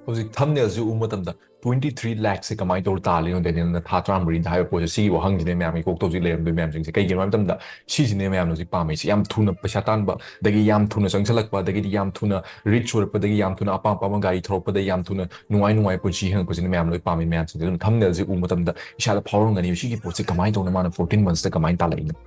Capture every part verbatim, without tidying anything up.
ꯍꯧꯖꯤꯛ ꯊꯝꯅꯦꯜꯁꯤ ꯎꯕ ꯃꯇꯝꯗ twenty three lakhꯁꯦ ꯀꯃꯥꯏꯅ ꯇꯧꯔ ꯇꯥꯜꯂꯤꯅꯣ ꯗꯦꯅꯤꯌꯦꯜꯅ ꯊꯥ ꯇꯔꯥꯃꯔꯤꯗ ꯍꯥꯏꯕ ꯄꯣꯠꯁꯦ, ꯁꯤꯒꯤ ꯋꯥꯍꯪꯁꯤꯅꯦ ꯃꯌꯥꯝꯒꯤ ꯀꯣꯛꯇ ꯍꯧꯖꯤꯛ ꯂꯩꯔꯝꯗꯣꯏ ꯃꯌꯥꯝꯁꯤꯡꯁꯦ꯫ ꯀꯩꯒꯤꯅꯣ ꯍꯥꯏꯕ ꯃꯇꯝꯗ ꯁꯤꯁꯤꯅꯦ ꯃꯌꯥꯝꯅ ꯍꯧꯖꯤꯛ ꯄꯥꯝꯃꯤꯁꯦ꯫ ꯌꯥꯝ ꯊꯨꯅ ꯄꯩꯁꯥ ꯇꯥꯟꯕ, ꯑꯗꯒꯤ ꯌꯥꯝ ꯊꯨꯅ ꯆꯪꯁꯤꯜꯂꯛꯄ, ꯑꯗꯒꯤꯗꯤ ꯌꯥꯝ ꯊꯨꯅ rich ꯑꯣꯏꯔꯛꯄꯗꯒꯤ ꯌꯥꯝ ꯊꯨꯅ ꯑꯄꯥꯝ ꯑꯄꯥꯝꯕ ꯒꯥꯔꯤ ꯊꯧꯔꯛꯄꯗ ꯌꯥꯝ ꯊꯨꯅ ꯅꯨꯡꯉꯥꯏ ꯅꯨꯡꯉꯥꯏ ꯄꯨꯟꯁꯤ ꯍꯤꯡꯉꯛꯄꯁꯤꯅ ꯃꯌꯥꯝ ꯂꯣꯏ ꯄꯥꯝꯃꯤ ꯃꯌꯥꯝꯁꯤꯡꯁꯦ꯫ ꯑꯗꯨꯅ ꯊꯝꯅꯦꯜꯁꯦ ꯎꯕ ꯃꯇꯝꯗ ꯏꯁꯥꯗ ꯐꯥꯎꯔꯝꯒꯅꯤ, ꯁꯤꯒꯤ ꯄꯣꯠꯁꯦ ꯀꯃꯥꯏꯅ ꯇꯧꯅ ꯃꯥꯅ fourteen monthsꯇ ꯀꯃꯥꯏꯅ ꯇꯥꯜꯂꯛꯏꯅꯣ?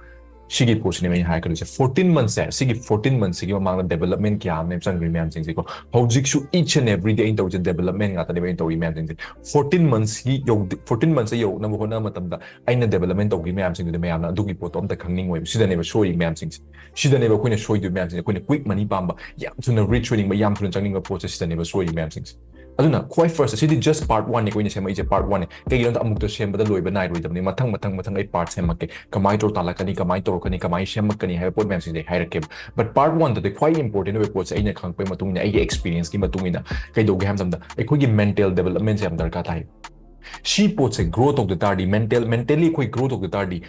ꯁꯤꯒꯤ ꯄꯣꯠꯁꯤꯅꯦ ꯑꯩꯅ ꯍꯥꯏꯔꯛꯀꯗꯣꯏꯁꯦ꯫ Fourteen monthsꯁꯦ, ꯁꯤꯒꯤ fourteen monthsꯁꯤꯒꯤ ꯃꯃꯥꯡꯗ development ꯀꯌꯥ ꯑꯃꯅꯦ ꯆꯪꯈ꯭ꯔꯤ ꯃꯌꯥꯝꯁꯤꯡꯁꯦꯀꯣ꯫ ꯍꯧꯖꯤꯛꯁꯨ each and every day ꯑꯩꯅ ꯇꯧꯔꯤꯁꯦ development ꯉꯥꯛꯇꯅꯦꯕ ꯑꯩꯅ ꯇꯧꯔꯤ ꯃꯌꯥꯝꯁꯤꯡꯁꯦ꯫ Fourteen monthsꯀꯤ ꯌꯧ fourteen monthsꯁꯦ ꯌꯧꯅꯕ ꯍꯣꯠꯅꯕ ꯃꯇꯝꯗ ꯑꯩꯅ development ꯇꯧꯈꯤ ꯃꯌꯥꯝꯁꯤꯡꯗꯨꯗꯤ ꯃꯌꯥꯝꯅ ꯑꯗꯨꯒꯤ ꯄꯣꯠꯇꯣ ꯑꯝꯇ ꯈꯪꯅꯤꯡꯉꯣꯏꯕ꯫ ꯁꯤꯗꯅꯦꯕ ꯁꯣꯏꯔꯤ ꯃꯌꯥꯝꯁꯤꯡꯁꯦ꯫ ꯁꯤꯗꯅꯦꯕ ꯑꯩꯈꯣꯏꯅ ꯁꯣꯏꯗꯣꯏ ꯃꯌꯥꯝꯁꯤꯡꯁꯦ꯫ ꯑꯩꯈꯣꯏꯅ quick money ꯄꯥꯝꯕ, ꯌꯥꯝ ꯊꯨꯅ rich ꯑꯣꯏꯅꯤꯡꯕ, ꯌꯥꯝ ꯊꯨꯅ ꯆꯪꯅꯤꯡꯕ ꯄꯣꯠꯁꯦ ꯁꯤꯗꯅꯦꯕ ꯁꯣꯏꯔꯤ ꯃꯌꯥꯝꯁꯤꯡꯁꯦ꯫ ꯑꯗꯨꯅ ꯈ꯭ꯋꯥꯏ first, ꯁꯤꯗꯤ just part oneꯅꯦ ꯑꯩꯈꯣꯏꯅ ꯁꯦꯝꯃꯛꯏꯁꯦ, part oneꯅꯦ꯫ ꯀꯩꯒꯤꯅꯣꯗ ꯑꯃꯨꯛꯇ ꯁꯦꯝꯕꯗ ꯂꯣꯏꯕ ꯅꯥꯏꯔꯣꯏꯗꯕꯅꯤ꯫ ꯃꯊꯪ ꯃꯊꯪ ꯃꯊꯪ ꯑꯩ part ꯁꯦꯝꯃꯛꯀꯦ꯫ ꯀꯃꯥꯏꯅ ꯇꯧꯔ ꯇꯥꯜꯂꯛꯀꯅꯤ, ꯀꯃꯥꯏꯅ ꯇꯧꯔꯛꯀꯅꯤ, ꯀꯃꯥꯏꯅ ꯁꯦꯝꯃꯛꯀꯅꯤ ꯍꯥꯏꯕ ꯄꯣꯠ ꯃꯌꯥꯝꯁꯤꯡꯁꯦ ꯑꯩ ꯍꯥꯏꯔꯛꯀꯦꯕ꯫ But part oneꯗꯗꯤ ꯈ꯭ꯋꯥꯏ important ꯑꯣꯏꯕ ꯄꯣꯠꯁꯦ ꯑꯩꯅ ꯈꯪꯉꯛꯄꯒꯤ ꯃꯇꯨꯡ ꯏꯟꯅ, ꯑꯩꯒꯤ experienceꯀꯤ ꯃꯇꯨꯡ ꯏꯟꯅ ꯀꯩꯗꯧꯒꯦ ꯍꯥꯏꯕ ꯃꯇꯝꯗ ꯑꯩꯈꯣꯏꯒꯤ mental developmentꯁꯦ ꯌꯥꯝ ꯗꯔꯀꯥꯔ ꯇꯥꯏ꯫ ꯁꯤ ꯄꯣꯠꯁꯦ grow ꯇꯧꯗ ꯇꯥꯔꯗꯤ, mental mentally ꯑꯩꯈꯣꯏ grow ꯇꯧꯗ ꯇꯥꯔꯗꯤ,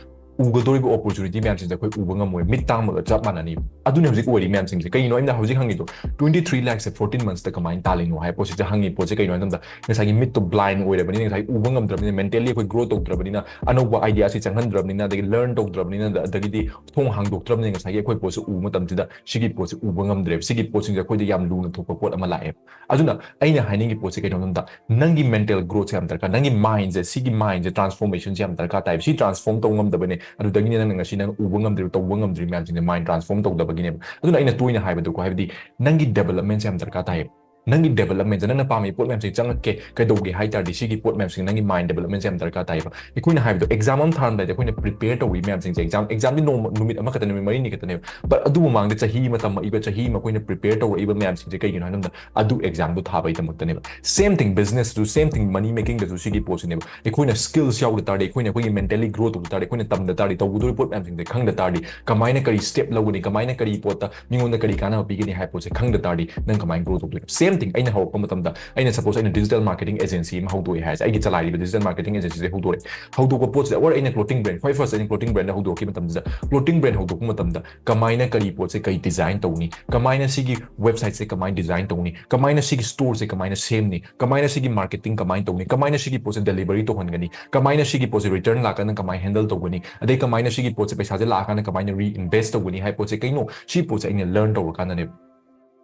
ꯎꯒꯗꯧꯔꯤꯕ opportunity ꯃꯌꯥꯝꯁꯤꯡꯁꯦ ꯑꯩꯈꯣꯏ ꯎꯕ ꯉꯝꯃꯣꯏ꯫ ꯃꯤꯠ ꯇꯥꯡꯕꯒ ꯆꯞ ꯃꯥꯟꯅꯅꯤ꯫ ꯑꯗꯨꯅ ꯍꯧꯖꯤꯛ ꯑꯣꯏꯔꯤ ꯃꯌꯥꯝꯁꯤꯡꯁꯦ꯫ ꯀꯩꯒꯤꯅꯣ ꯑꯩꯅ ꯍꯧꯖꯤꯛ ꯍꯪꯉꯤꯗꯣ? Twenty three lakhꯁꯦ fourteen monthsꯇ ꯀꯃꯥꯏꯅ ꯇꯥꯜꯂꯤꯅꯣ ꯍꯥꯏꯕ ꯄꯣꯠꯁꯤꯗ ꯍꯪꯉꯤ ꯄꯣꯠꯁꯦ ꯀꯩꯅꯣ ꯍꯥꯏ ꯃꯇꯝꯗ, ꯉꯁꯥꯏꯒꯤ ꯃꯤꯠꯇꯣ blind ꯑꯣꯏꯔꯕꯅꯤꯅ, ꯉꯁꯥꯏ ꯎꯕ ꯉꯝꯗ꯭ꯔꯕꯅꯤꯅ, mentally ꯑꯩꯈꯣꯏ grow ꯇꯧꯗ꯭ꯔꯕꯅꯤꯅ, ꯑꯅꯧꯕ ideaꯁꯤ ꯆꯪꯍꯟꯗ꯭ꯔꯕꯅꯤꯅ, ꯑꯗꯒꯤ learn ꯇꯧꯗ꯭ꯔꯕꯅꯤꯅ, ꯑꯗꯒꯤꯗꯤ ꯊꯣꯡ ꯍꯥꯡꯗꯣꯛꯇ꯭ꯔꯕꯅꯤꯅ, ꯉꯁꯥꯏꯒꯤ ꯑꯩꯈꯣꯏ ꯄꯣꯠꯁꯦ ꯎꯕ ꯃꯇꯝꯁꯤꯗ ꯁꯤꯒꯤ ꯄꯣꯠꯁꯦ ꯎꯕ ꯉꯝꯗ꯭ꯔꯦꯕ꯫ ꯁꯤꯒꯤ ꯄꯣꯠꯁꯤꯡꯁꯦ ꯑꯩꯈꯣꯏꯗ ꯌꯥꯝ ꯂꯨꯅ ꯊꯣꯛꯄ ꯄꯣꯠ ꯑꯃ ꯂꯥꯛꯑꯦꯕ꯫ ꯑꯗꯨꯅ ꯑꯩꯅ ꯍꯥꯏꯅꯤꯡꯉꯤ ꯄꯣꯠꯁꯦ ꯀꯩꯅꯣ ꯍꯥꯏꯕꯗ, ꯅꯪꯒꯤ mental growthꯁꯦ ꯌꯥꯝ ꯗꯔꯀꯥꯔ, ꯅꯪꯒꯤ mindꯁꯦ, ꯁꯤꯒꯤ mindꯁꯦ transformationꯁꯦ ꯌꯥꯝ ꯗꯔꯀꯥꯔ ꯇꯥꯏꯕ꯫ ꯁꯤ transform ꯇꯧꯕ ꯉꯝꯗꯕꯅꯦ, ꯑꯗꯨꯗꯒꯤꯅꯦ ꯅꯪꯅ ꯉꯁꯤ ꯅꯪ ꯎꯕ ꯉꯝꯗ꯭ꯔꯤꯕ, ꯇꯧꯕ ꯉꯝꯗ꯭ꯔꯤꯕ ꯃꯌꯥꯝꯁꯤꯡꯁꯦ mind transform ꯇꯧꯗꯕꯒꯤꯅꯦꯕ꯫ ꯑꯗꯨꯅ ꯑꯩꯅ ꯇꯣꯏꯅ ꯍꯥꯏꯕꯗꯣꯀꯣ, ꯍꯥꯏꯕꯗꯤ ꯅꯪꯒꯤ developmentꯁꯦ ꯌꯥꯝ ꯗꯔꯀꯥꯔ ꯇꯥꯏꯌꯦꯕ꯫ ꯅꯪꯒꯤ developmentꯁꯦ, ꯅꯪꯅ ꯄꯥꯝꯃꯤꯕ ꯄꯣꯠ ꯃꯌꯥꯝꯁꯦ ꯆꯪꯉꯛꯀꯦ ꯀꯩꯗꯧꯒꯦ ꯍꯥꯏ ꯇꯥꯔꯗꯤ, ꯁꯤꯒꯤ ꯄꯣꯠ ꯃꯌꯥꯝꯁꯤꯡ, ꯅꯪꯒꯤ mind developmentꯁꯦ ꯌꯥꯝ ꯗꯔꯀꯥꯔ ꯇꯥꯏꯌꯦꯕ꯫ ꯑꯩꯈꯣꯏꯅ ꯍꯥꯏꯕꯗꯣ, exam ꯑꯃ ꯊꯥꯔꯝꯗꯥꯏꯗ ꯑꯩꯈꯣꯏꯅ prepare ꯇꯧꯔꯤ ꯃꯌꯥꯝꯁꯤꯡꯁꯦ, exam, examꯗꯤ ꯅꯣꯡꯃ, ꯅꯨꯃꯤꯠ ꯑꯃꯈꯛꯇ, ꯅꯨꯃꯤꯠ ꯃꯔꯤꯅꯤ ꯈꯛꯇꯅꯦꯕ, but ꯑꯗꯨ ꯃꯃꯥꯡꯗ ꯆꯍꯤ ꯑꯃ ꯇꯝꯃꯛꯏꯕ, ꯆꯍꯤ ꯑꯃ ꯑꯩꯈꯣꯏꯅ prepare ꯇꯧꯔꯛꯏꯕ ꯃꯌꯥꯝꯁꯤꯡꯁꯦ ꯀꯩꯒꯤꯅꯣ ꯍꯥꯏꯕ ꯃꯇꯝꯗ, ꯑꯗꯨ examꯗꯣ ꯊꯥꯕꯒꯤꯗꯃꯛꯇꯅꯦꯕ꯫ Same thing businessꯇꯁꯨ, same thing money makingꯗꯁꯨ ꯁꯤꯒꯤ ꯄꯣꯠꯁꯤꯅꯦꯕ꯫ ꯑꯩꯈꯣꯏꯅ skills ꯌꯥꯎꯗ ꯇꯥꯔꯗꯤ, ꯑꯩꯈꯣꯏꯅ ꯑꯩꯈꯣꯏꯒꯤ mentally grow ꯇꯧꯗ ꯇꯥꯔꯗꯤ, ꯑꯩꯈꯣꯏꯅ ꯇꯝꯗ ꯇꯥꯔꯗꯤ, ꯇꯧꯒꯗꯧꯔꯤꯕ ꯄꯣꯠ ꯃꯌꯥꯝꯁꯤꯡꯁꯦ ꯈꯪꯗ ꯇꯥꯔꯗꯤ, ꯀꯃꯥꯏꯅ ꯀꯔꯤ step ꯂꯧꯒꯅꯤ, ꯀꯃꯥꯏꯅ ꯀꯔꯤ ꯄꯣꯠꯇ ꯃꯤꯉꯣꯟꯗ ꯀꯔꯤ ꯀꯥꯟꯅꯕ ꯄꯤꯒꯅꯤ ꯍꯥꯏꯕ ꯄꯣꯠꯁꯦ ꯈꯪꯗ ꯇꯥꯔꯗꯤ, ꯅꯪ ꯀꯃꯥꯏꯅ grow ꯇꯧꯗꯣꯏꯅꯣ? Same ꯑꯩꯅ ꯍꯧꯔꯛꯄ ꯃꯇꯝꯗ, ꯑꯩꯅ suppose ꯑꯩꯅ digital marketing agency ꯑꯃ ꯍꯧꯗꯣꯛꯑꯦ ꯍꯥꯏꯁꯦ, ꯑꯩꯒꯤ ꯆꯂꯥꯏꯔꯤꯕ digital marketing agencyꯁꯦ ꯍꯧꯗꯣꯔꯛꯑꯦ꯫ ꯍꯧꯗꯣꯛꯄ ꯄꯣꯠꯁꯤꯗ, or ꯑꯩꯅ clothing brand, ꯈ꯭ꯋꯥꯏ first ꯑꯩꯅ clothing brand ꯍꯧꯗꯣꯔꯛꯈꯤꯕ ꯃꯇꯝꯗ, clothing brand ꯍꯧꯗꯣꯛꯄ ꯃꯇꯝꯗ ꯀꯃꯥꯏꯅ ꯀꯔꯤ ꯄꯣꯠꯁꯦ ꯀꯩ design ꯇꯧꯅꯤ, ꯀꯃꯥꯏꯅ ꯁꯤꯒꯤ websiteꯁꯦ ꯀꯃꯥꯏꯅ design ꯇꯧꯅꯤ, ꯀꯃꯥꯏꯅ ꯁꯤꯒꯤ storeꯁꯦ ꯀꯃꯥꯏꯅ ꯁꯦꯝꯅꯤ, ꯀꯃꯥꯏꯅ ꯁꯤꯒꯤ marketing ꯀꯃꯥꯏꯅ ꯇꯧꯅꯤ, ꯀꯃꯥꯏꯅ ꯁꯤꯒꯤ ꯄꯣꯠꯁꯦ delivery ꯇꯧꯍꯟꯒꯅꯤ, ꯀꯃꯥꯏꯅ ꯁꯤꯒꯤ ꯄꯣꯠꯁꯦ return ꯂꯥꯛꯀꯥꯟꯗ ꯀꯃꯥꯏꯅ handle ꯇꯧꯒꯅꯤ, ꯑꯗꯩ ꯀꯃꯥꯏꯅ ꯁꯤꯒꯤ ꯄꯣꯠꯁꯦ ꯄꯩꯁꯥꯁꯦ ꯂꯥꯛꯑꯀꯥꯟꯗ ꯀꯃꯥꯏꯅ reinvest ꯇꯧꯒꯅꯤ ꯍꯥꯏꯕ ꯄꯣꯠꯁꯦ ꯀꯩꯅꯣ, ꯁꯤ ꯄꯣꯠꯁꯦ ꯑꯩꯅ learn ꯇꯧꯔꯀꯥꯟꯗꯅꯦꯕ꯫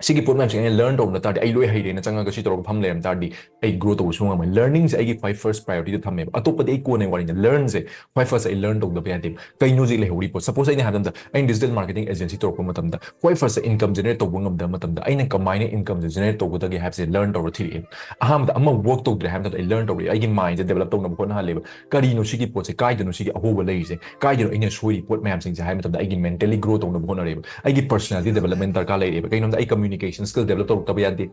ꯁꯤꯒꯤ ꯄꯣꯠ ꯃꯌꯥꯝꯁꯦ ꯑꯩꯅ learn ꯇꯧꯕ ꯇꯥꯔꯗꯤ, ꯑꯩ ꯂꯣꯏ ꯍꯩꯔꯦꯅ ꯆꯪꯉꯒ ꯁꯤ ꯇꯧꯔꯒ ꯐꯝ ꯂꯩꯔꯝ ꯇꯥꯔꯗꯤ, ꯑꯩ grow ꯇꯧꯕ ꯁꯨꯡꯉꯝ ꯉꯝꯃꯣꯏ꯫ Learningꯁꯦ ꯑꯩꯒꯤ ꯈ꯭ꯋꯥꯏ first priorityꯗ ꯊꯝꯃꯦꯕ꯫ ꯑꯇꯣꯞꯄꯗꯤ ꯑꯩ ꯀꯣꯟꯅ ꯋꯥꯔꯤꯅꯦ꯫ Learnꯁꯦ ꯈ꯭ꯋꯥꯏ first ꯑꯩ learn ꯇꯧꯗꯕ ꯌꯥꯗꯦꯕ꯫ ꯀꯩꯅꯣ ꯍꯧꯖꯤꯛ ꯂꯩꯍꯧꯔꯤ ꯄꯣꯠ? Suppose ꯑꯩꯅ ꯍꯥꯏꯕꯗ, ꯑꯩꯅ digital marketing agency ꯇꯧꯔꯛꯄ ꯃꯇꯝꯗ, ꯈ꯭ꯋꯥꯏ first income generate ꯇꯧꯕ ꯉꯝꯗꯕ ꯃꯇꯝꯗ, ꯑꯩꯅ ꯀꯃꯥꯏꯅ incomeꯁꯦ generate ꯇꯧꯒꯗꯒꯦ ꯍꯥꯏꯕꯁꯦ learn ꯇꯧꯔ ꯊꯤꯔꯛꯑꯦꯕ꯫ ꯑꯍꯥꯟꯕꯗ ꯑꯃ work ꯇꯧꯗ꯭ꯔꯦ ꯍꯥꯏꯕ ꯃꯇꯝꯗ, ꯑꯩ learn ꯇꯧꯔꯛꯑꯦ꯫ ꯑꯩꯒꯤ mindꯁꯦ develop ꯇꯧꯅꯕ ꯍꯣꯠꯅꯍꯜꯂꯦꯕ꯫ ꯀꯔꯤꯅꯣ ꯁꯤꯒꯤ ꯄꯣꯠꯁꯦ? ꯀꯥꯏꯗꯅꯣ ꯁꯤꯒꯤ ꯑꯍꯣꯕ ꯂꯩꯔꯤꯁꯦ? ꯀꯥꯏꯗꯅꯣ ꯑꯩꯅ ꯁꯣꯏꯔꯤ ꯄꯣꯠ ꯃꯌꯥꯝꯁꯤꯡꯁꯦ ꯍꯥꯏꯕ ꯃꯇꯝꯗ, ꯑꯩꯒꯤ mentally grow ꯇꯧꯅꯕ ꯍꯣꯠꯅꯔꯦꯕ꯫ ꯑꯩꯒꯤ personality development ꯗꯔꯀꯥꯔ ꯂꯩꯔꯦꯕ꯫ ꯀꯩꯒꯤꯅꯣꯗ, ꯑꯩ communication skill develop ꯇꯧꯔꯛꯇꯕ ꯌꯥꯗꯦ꯫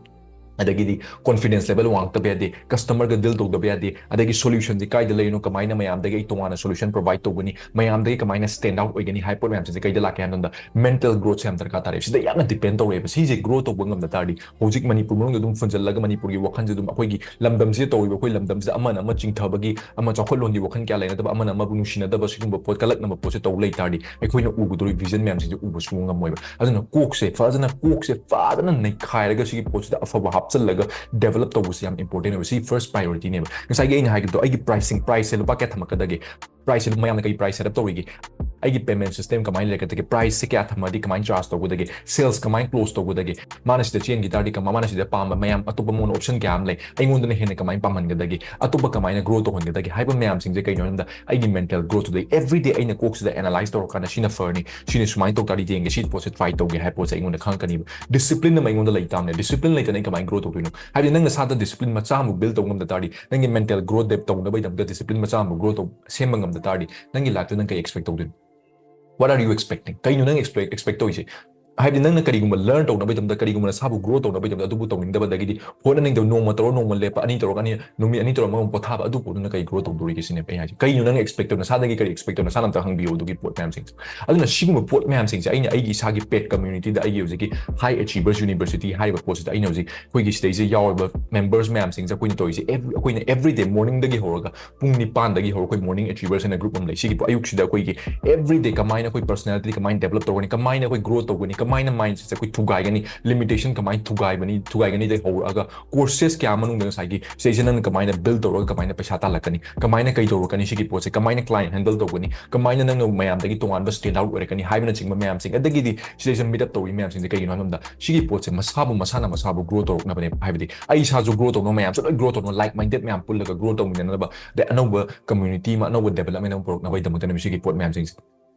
ꯑꯗꯒꯤꯗꯤ confidence level ꯋꯥꯡꯉꯛꯇꯕ ꯌꯥꯗꯦ, customerꯒ deal ꯇꯧꯗꯕ ꯌꯥꯗꯦ, ꯑꯗꯒꯤ solutionꯁꯦ ꯀꯥꯏꯗ ꯂꯩꯔꯤꯅꯣ, ꯀꯃꯥꯏꯅ ꯃꯌꯥꯝꯗꯒꯤ ꯑꯩ ꯇꯣꯉꯥꯟꯅ solution provide ꯇꯧꯒꯅꯤ, ꯃꯌꯥꯝꯗꯒꯤ ꯀꯃꯥꯏꯅ stand out ꯑꯣꯏꯒꯅꯤ ꯍꯥꯏꯕ ꯄꯣꯠ ꯃꯌꯥꯝꯁꯤꯡꯁꯦ ꯀꯩꯗ ꯂꯥꯛꯀꯦ ꯍꯥꯏꯕ ꯃꯇꯝꯗ, mental growthꯁꯦ ꯌꯥꯝ ꯗꯔꯀꯥꯔ ꯇꯥꯔꯦ꯫ ꯁꯤꯗ ꯌꯥꯝꯅ depend ꯇꯧꯔꯦꯕ꯫ ꯁꯤꯁꯦ grow ꯇꯧꯕ ꯉꯝꯗ ꯇꯥꯔꯗꯤ, ꯍꯧꯖꯤꯛ ꯃꯅꯤꯄꯨꯔ ꯃꯅꯨꯡꯗ ꯑꯗꯨꯝ ꯐꯨꯟꯖꯜꯂꯒ ꯃꯅꯤꯄꯨꯔꯒꯤ ꯋꯥꯈꯜꯁꯦ ꯑꯗꯨꯝ, ꯑꯩꯈꯣꯏꯒꯤ ꯂꯝꯗꯝꯁꯤꯗ ꯇꯧꯔꯤꯕ, ꯑꯩꯈꯣꯏ ꯂꯝꯗꯝꯁꯤꯗ ꯑꯃꯅ ꯑꯃ ꯆꯤꯡꯊꯕꯒꯤ, ꯑꯃ ꯆꯥꯎꯈꯠꯂꯣꯟꯒꯤ ꯋꯥꯈꯜ ꯀꯌꯥ ꯂꯩꯅꯗꯕ, ꯑꯃꯅ ꯑꯃꯕꯨ ꯅꯨꯡꯁꯤꯅꯗꯕ, ꯁꯤꯒꯨꯝꯕ ꯄꯣꯠ ꯀꯜꯂꯛꯅꯕ ꯄꯣꯠꯁꯦ ꯇꯧ ꯂꯩ ꯇꯥꯔꯗꯤ, ꯑꯩꯈꯣꯏꯅ ꯎꯒꯗꯧꯔꯤꯕ vision ꯃꯌꯥꯝꯁꯤꯡꯁꯦ ꯎꯕ ꯁꯨꯡꯉꯝ ꯉꯝꯃꯣꯏꯕ꯫ ꯑꯗꯨꯅ ꯀꯣꯛꯁꯦ ꯐꯖꯅ, ꯀꯣꯛꯁꯦ ꯐꯖꯅ ꯅꯩꯈꯥꯏꯔꯒ ꯁꯤꯒꯤ ꯄꯣꯠꯁꯤꯗ ꯑꯐꯕ ꯍꯥꯞꯆꯤꯜꯂꯒ develop ꯇꯧꯕꯁꯦ ꯌꯥꯝ important ꯑꯣꯏꯕ꯫ ꯁꯤ first priorityꯅꯦꯕ꯫ ꯉꯁꯥꯏꯒꯤ ꯑꯩꯅ ꯍꯥꯏꯈꯤꯕꯗꯣ, ꯑꯩꯒꯤ pricing, priceꯁꯦ ꯂꯨꯄꯥ ꯀꯌꯥ ꯊꯝꯃꯛꯀꯗꯒꯦ? Priceꯁꯦ ꯃꯌꯥꯝꯅ ꯀꯩ price set up ꯇꯧꯔꯤꯒꯦ? ꯑꯩꯒꯤ payment system ꯀꯃꯥꯏꯅ ꯂꯩꯔꯛꯀꯗꯒꯦ? Priceꯁꯦ ꯀꯌꯥ ꯊꯝꯃꯗꯤ ꯀꯃꯥꯏꯅ charge ꯇꯧꯒꯗꯒꯦ? Sales ꯀꯃꯥꯏꯅ close ꯇꯧꯒꯗꯒꯦ? ꯃꯥꯅ ꯁꯤꯗ ꯆꯦꯟꯈꯤ ꯇꯥꯔꯗꯤ ꯀꯃꯥꯏ, ꯃꯥꯅ ꯁꯤꯗ ꯄꯥꯝꯕ ꯃꯌꯥꯝ, ꯑꯇꯣꯞꯄ ꯃꯉꯣꯟꯗ option ꯀꯌꯥ ꯑꯃ ꯂꯩ, ꯑꯩꯉꯣꯟꯗꯅ ꯍꯦꯟꯅ ꯀꯃꯥꯏꯅ ꯄꯥꯝꯍꯟꯒꯗꯒꯦ? ꯑꯇꯣꯞꯄ ꯀꯃꯥꯏꯅ grow ꯇꯧꯍꯟꯒꯗꯒꯦ ꯍꯥꯏꯕ ꯃꯌꯥꯝꯁꯤꯡꯁꯦ ꯀꯩꯅꯣ ꯍꯥꯏꯕꯗ, ꯑꯩꯒꯤ mental growth today, everyday ꯑꯩꯅ ꯀꯣꯛꯁꯤꯗ analyze ꯇꯧꯔꯀꯥꯟꯗ ꯁꯤꯅ ꯐꯔꯅꯤ, ꯁꯤꯅ ꯁꯨꯃꯥꯏꯅ ꯇꯧ ꯇꯥꯔꯗꯤ ꯌꯦꯡꯒꯦ, ꯁꯤ ꯄꯣꯠꯁꯦ try ꯇꯧꯒꯦ ꯍꯥꯏꯕ ꯄꯣꯠꯁꯦ ꯑꯩꯉꯣꯟꯗ ꯈꯪꯉꯛꯀꯅꯤꯕ꯫ Discipline ꯑꯃ ꯑꯩꯉꯣꯟꯗ ꯂꯩ ꯇꯥꯕꯅꯦ꯫ Discipline ꯂꯩꯇꯅ ꯑꯩ ꯀꯃꯥꯏꯅ grow ꯇꯧꯗꯣꯏꯅꯣ? ꯍꯥꯏꯕꯗꯤ ꯅꯪ ꯅꯁꯥꯗ discipline ꯃꯆꯥ ꯑꯃ build ꯇꯧ ꯉꯝꯗ ꯇꯥꯔꯗꯤ, ꯅꯪꯒꯤ mental growth ꯇꯧꯅꯕꯒꯤꯗꯃꯛꯇ discipline ꯃꯆꯥ ꯑꯃ grow ꯇꯧ, ꯁꯦꯝꯕ ꯉꯝꯗ ꯇꯥꯔꯗꯤ, ꯅꯪꯒꯤ lifeꯇ ꯅꯪ ꯀꯩ expect ꯇꯧꯗꯣꯏꯅꯣ? What are you expecting? ꯀꯩꯅꯣ ꯅꯪ expect, expect ꯇꯧꯔꯤꯁꯦ? ꯍꯥꯏꯕꯗꯤ ꯅꯪꯅ ꯀꯔꯤꯒꯨꯝꯕ learn ꯇꯧꯅꯕꯒꯤꯗꯃꯛꯇ, ꯀꯔꯤꯒꯨꯝꯕ ꯅꯁꯥꯕꯨ grow ꯇꯧꯅꯕꯒꯤꯗꯃꯛꯇ ꯑꯗꯨꯕꯨ ꯇꯧꯅꯤꯡꯗꯕꯗꯒꯤꯗꯤ ꯍꯣꯠꯅꯅꯤꯡꯗꯕ, ꯅꯣꯡꯃ ꯇꯧꯔ ꯅꯣꯡꯃ ꯂꯦꯞꯄ, ꯑꯅꯤ ꯇꯧꯔꯒ ꯑꯅꯤ, ꯅꯨꯃꯤꯠ ꯑꯅꯤ ꯇꯧꯔ ꯑꯃꯃꯨꯛ ꯄꯣꯊꯥꯕ, ꯑꯗꯨ ꯄꯣꯠꯇꯨꯅ ꯀꯔꯤ grow ꯇꯧꯗꯣꯔꯤꯒꯦ ꯁꯤꯅꯦꯕ ꯑꯩ ꯍꯥꯏꯁꯦ꯫ ꯀꯩꯅꯣ ꯅꯪ expect ꯇꯧ, ꯅꯁꯥꯗꯒꯤ ꯀꯔꯤ expect ꯇꯧ, ꯅꯁꯥꯅ ꯑꯝꯇ ꯍꯪꯕꯤꯌꯨ ꯑꯗꯨꯒꯤ ꯄꯣꯠ ꯃꯌꯥꯝꯁꯤꯡꯁꯦ꯫ ꯑꯗꯨꯅ ꯁꯤꯒꯨꯝꯕ ꯄꯣꯠ ꯃꯌꯥꯝꯁꯤꯡꯁꯦ ꯑꯩꯅ ꯑꯩꯒꯤ ꯏꯁꯥꯒꯤ paid communityꯗ, ꯑꯩꯒꯤ ꯍꯧꯖꯤꯛꯀꯤ High Achievers University ꯍꯥꯏꯔꯤꯕ ꯄꯣꯠꯁꯤꯗ ꯑꯩꯅ ꯍꯧꯖꯤꯛ ꯑꯩꯈꯣꯏꯒꯤ ꯁꯤꯗꯩꯁꯤꯗ ꯌꯥꯎꯔꯤꯕ members ꯃꯌꯥꯝꯁꯤꯡꯁꯦ ꯑꯩꯈꯣꯏꯅ ꯇꯧꯔꯤꯁꯦ every, ꯑꯩꯈꯣꯏꯅ everyday morningꯗꯒꯤ ꯍꯧꯔꯒ ꯄꯨꯡ ꯅꯤꯄꯥꯟꯗꯒꯤ ꯍꯧꯔꯒ ꯑꯩꯈꯣꯏ morning achievers ꯍꯥꯏꯅ group ꯑꯃ ꯂꯩ꯫ ꯁꯤꯒꯤ ꯑꯌꯨꯛꯁꯤꯗ ꯑꯩꯈꯣꯏꯒꯤ everyday ꯀꯃꯥꯏꯅ ꯑꯩꯈꯣꯏ personality ꯀꯃꯥꯏꯅ develop ꯇꯧꯒꯅꯤ, ꯀꯃꯥꯏꯅ ꯑꯩꯈꯣꯏ grow ꯇꯧꯒꯅꯤ, ꯀꯃꯥꯏꯅ mindsetꯁꯦ ꯑꯩꯈꯣꯏ ꯊꯨꯒꯥꯏꯒꯅꯤ, limitation ꯀꯃꯥꯏꯅ ꯊꯨꯒꯥꯏꯕꯅꯤ, ꯊꯨꯒꯥꯏꯒꯅꯤꯗꯩ ꯍꯧꯔꯛꯑꯒ courses ꯀꯌꯥ ꯃꯅꯨꯡꯗ ꯉꯁꯥꯏꯒꯤ ꯁꯤꯗꯩꯁꯤꯗ ꯅꯪꯅ ꯀꯃꯥꯏꯅ build ꯇꯧꯔꯒ ꯀꯃꯥꯏꯅ ꯄꯩꯁꯥ ꯇꯥꯜꯂꯛꯀꯅꯤ, ꯀꯃꯥꯏꯅ ꯀꯩ ꯇꯧꯔꯛꯀꯅꯤ, ꯁꯤꯒꯤ ꯄꯣꯠꯁꯦ ꯀꯃꯥꯏꯅ client handle ꯇꯧꯒꯅꯤ, ꯀꯃꯥꯏꯅ ꯅꯪꯅ ꯃꯌꯥꯝꯗꯒꯤ ꯇꯣꯉꯥꯟꯕ stand out ꯑꯣꯏꯔꯛꯀꯅꯤ ꯍꯥꯏꯕꯅꯆꯤꯡꯕ ꯃꯌꯥꯝꯁꯤꯡ, ꯑꯗꯒꯤꯗꯤ ꯁꯤꯗꯩꯁꯤꯗ meet up ꯇꯧꯔꯤ ꯃꯌꯥꯝꯁꯤꯡꯁꯦ ꯀꯩꯒꯤꯅꯣ ꯍꯥꯏꯕ ꯃꯇꯝꯗ ꯁꯤꯒꯤ ꯄꯣꯠꯁꯦ ꯃꯁꯥꯕꯨ ꯃꯁꯥꯅ ꯃꯁꯥꯕꯨ grow ꯇꯧꯔꯛꯅꯕꯅꯦꯕ꯫ ꯍꯥꯏꯕꯗꯤ ꯑꯩ ꯏꯁꯥꯁꯨ grow ꯇꯧꯅꯕ, ꯃꯌꯥꯝꯁꯨ ꯂꯣꯏ grow ꯇꯧꯅꯕ, like minded ꯃꯌꯥꯝ ꯄꯨꯜꯂꯒ grow ꯇꯧꯃꯤꯟꯅꯅꯕ, ꯑꯗꯩ ꯑꯅꯧꯕ community ꯑꯃ, ꯑꯅꯧꯕ development ꯑꯃ ꯄꯨꯔꯛꯅꯕꯒꯤꯗꯃꯛꯇꯅꯦꯕ ꯁꯤꯒꯤ ꯄꯣꯠ ꯃꯌꯥꯝꯁꯤꯡꯁꯦ꯫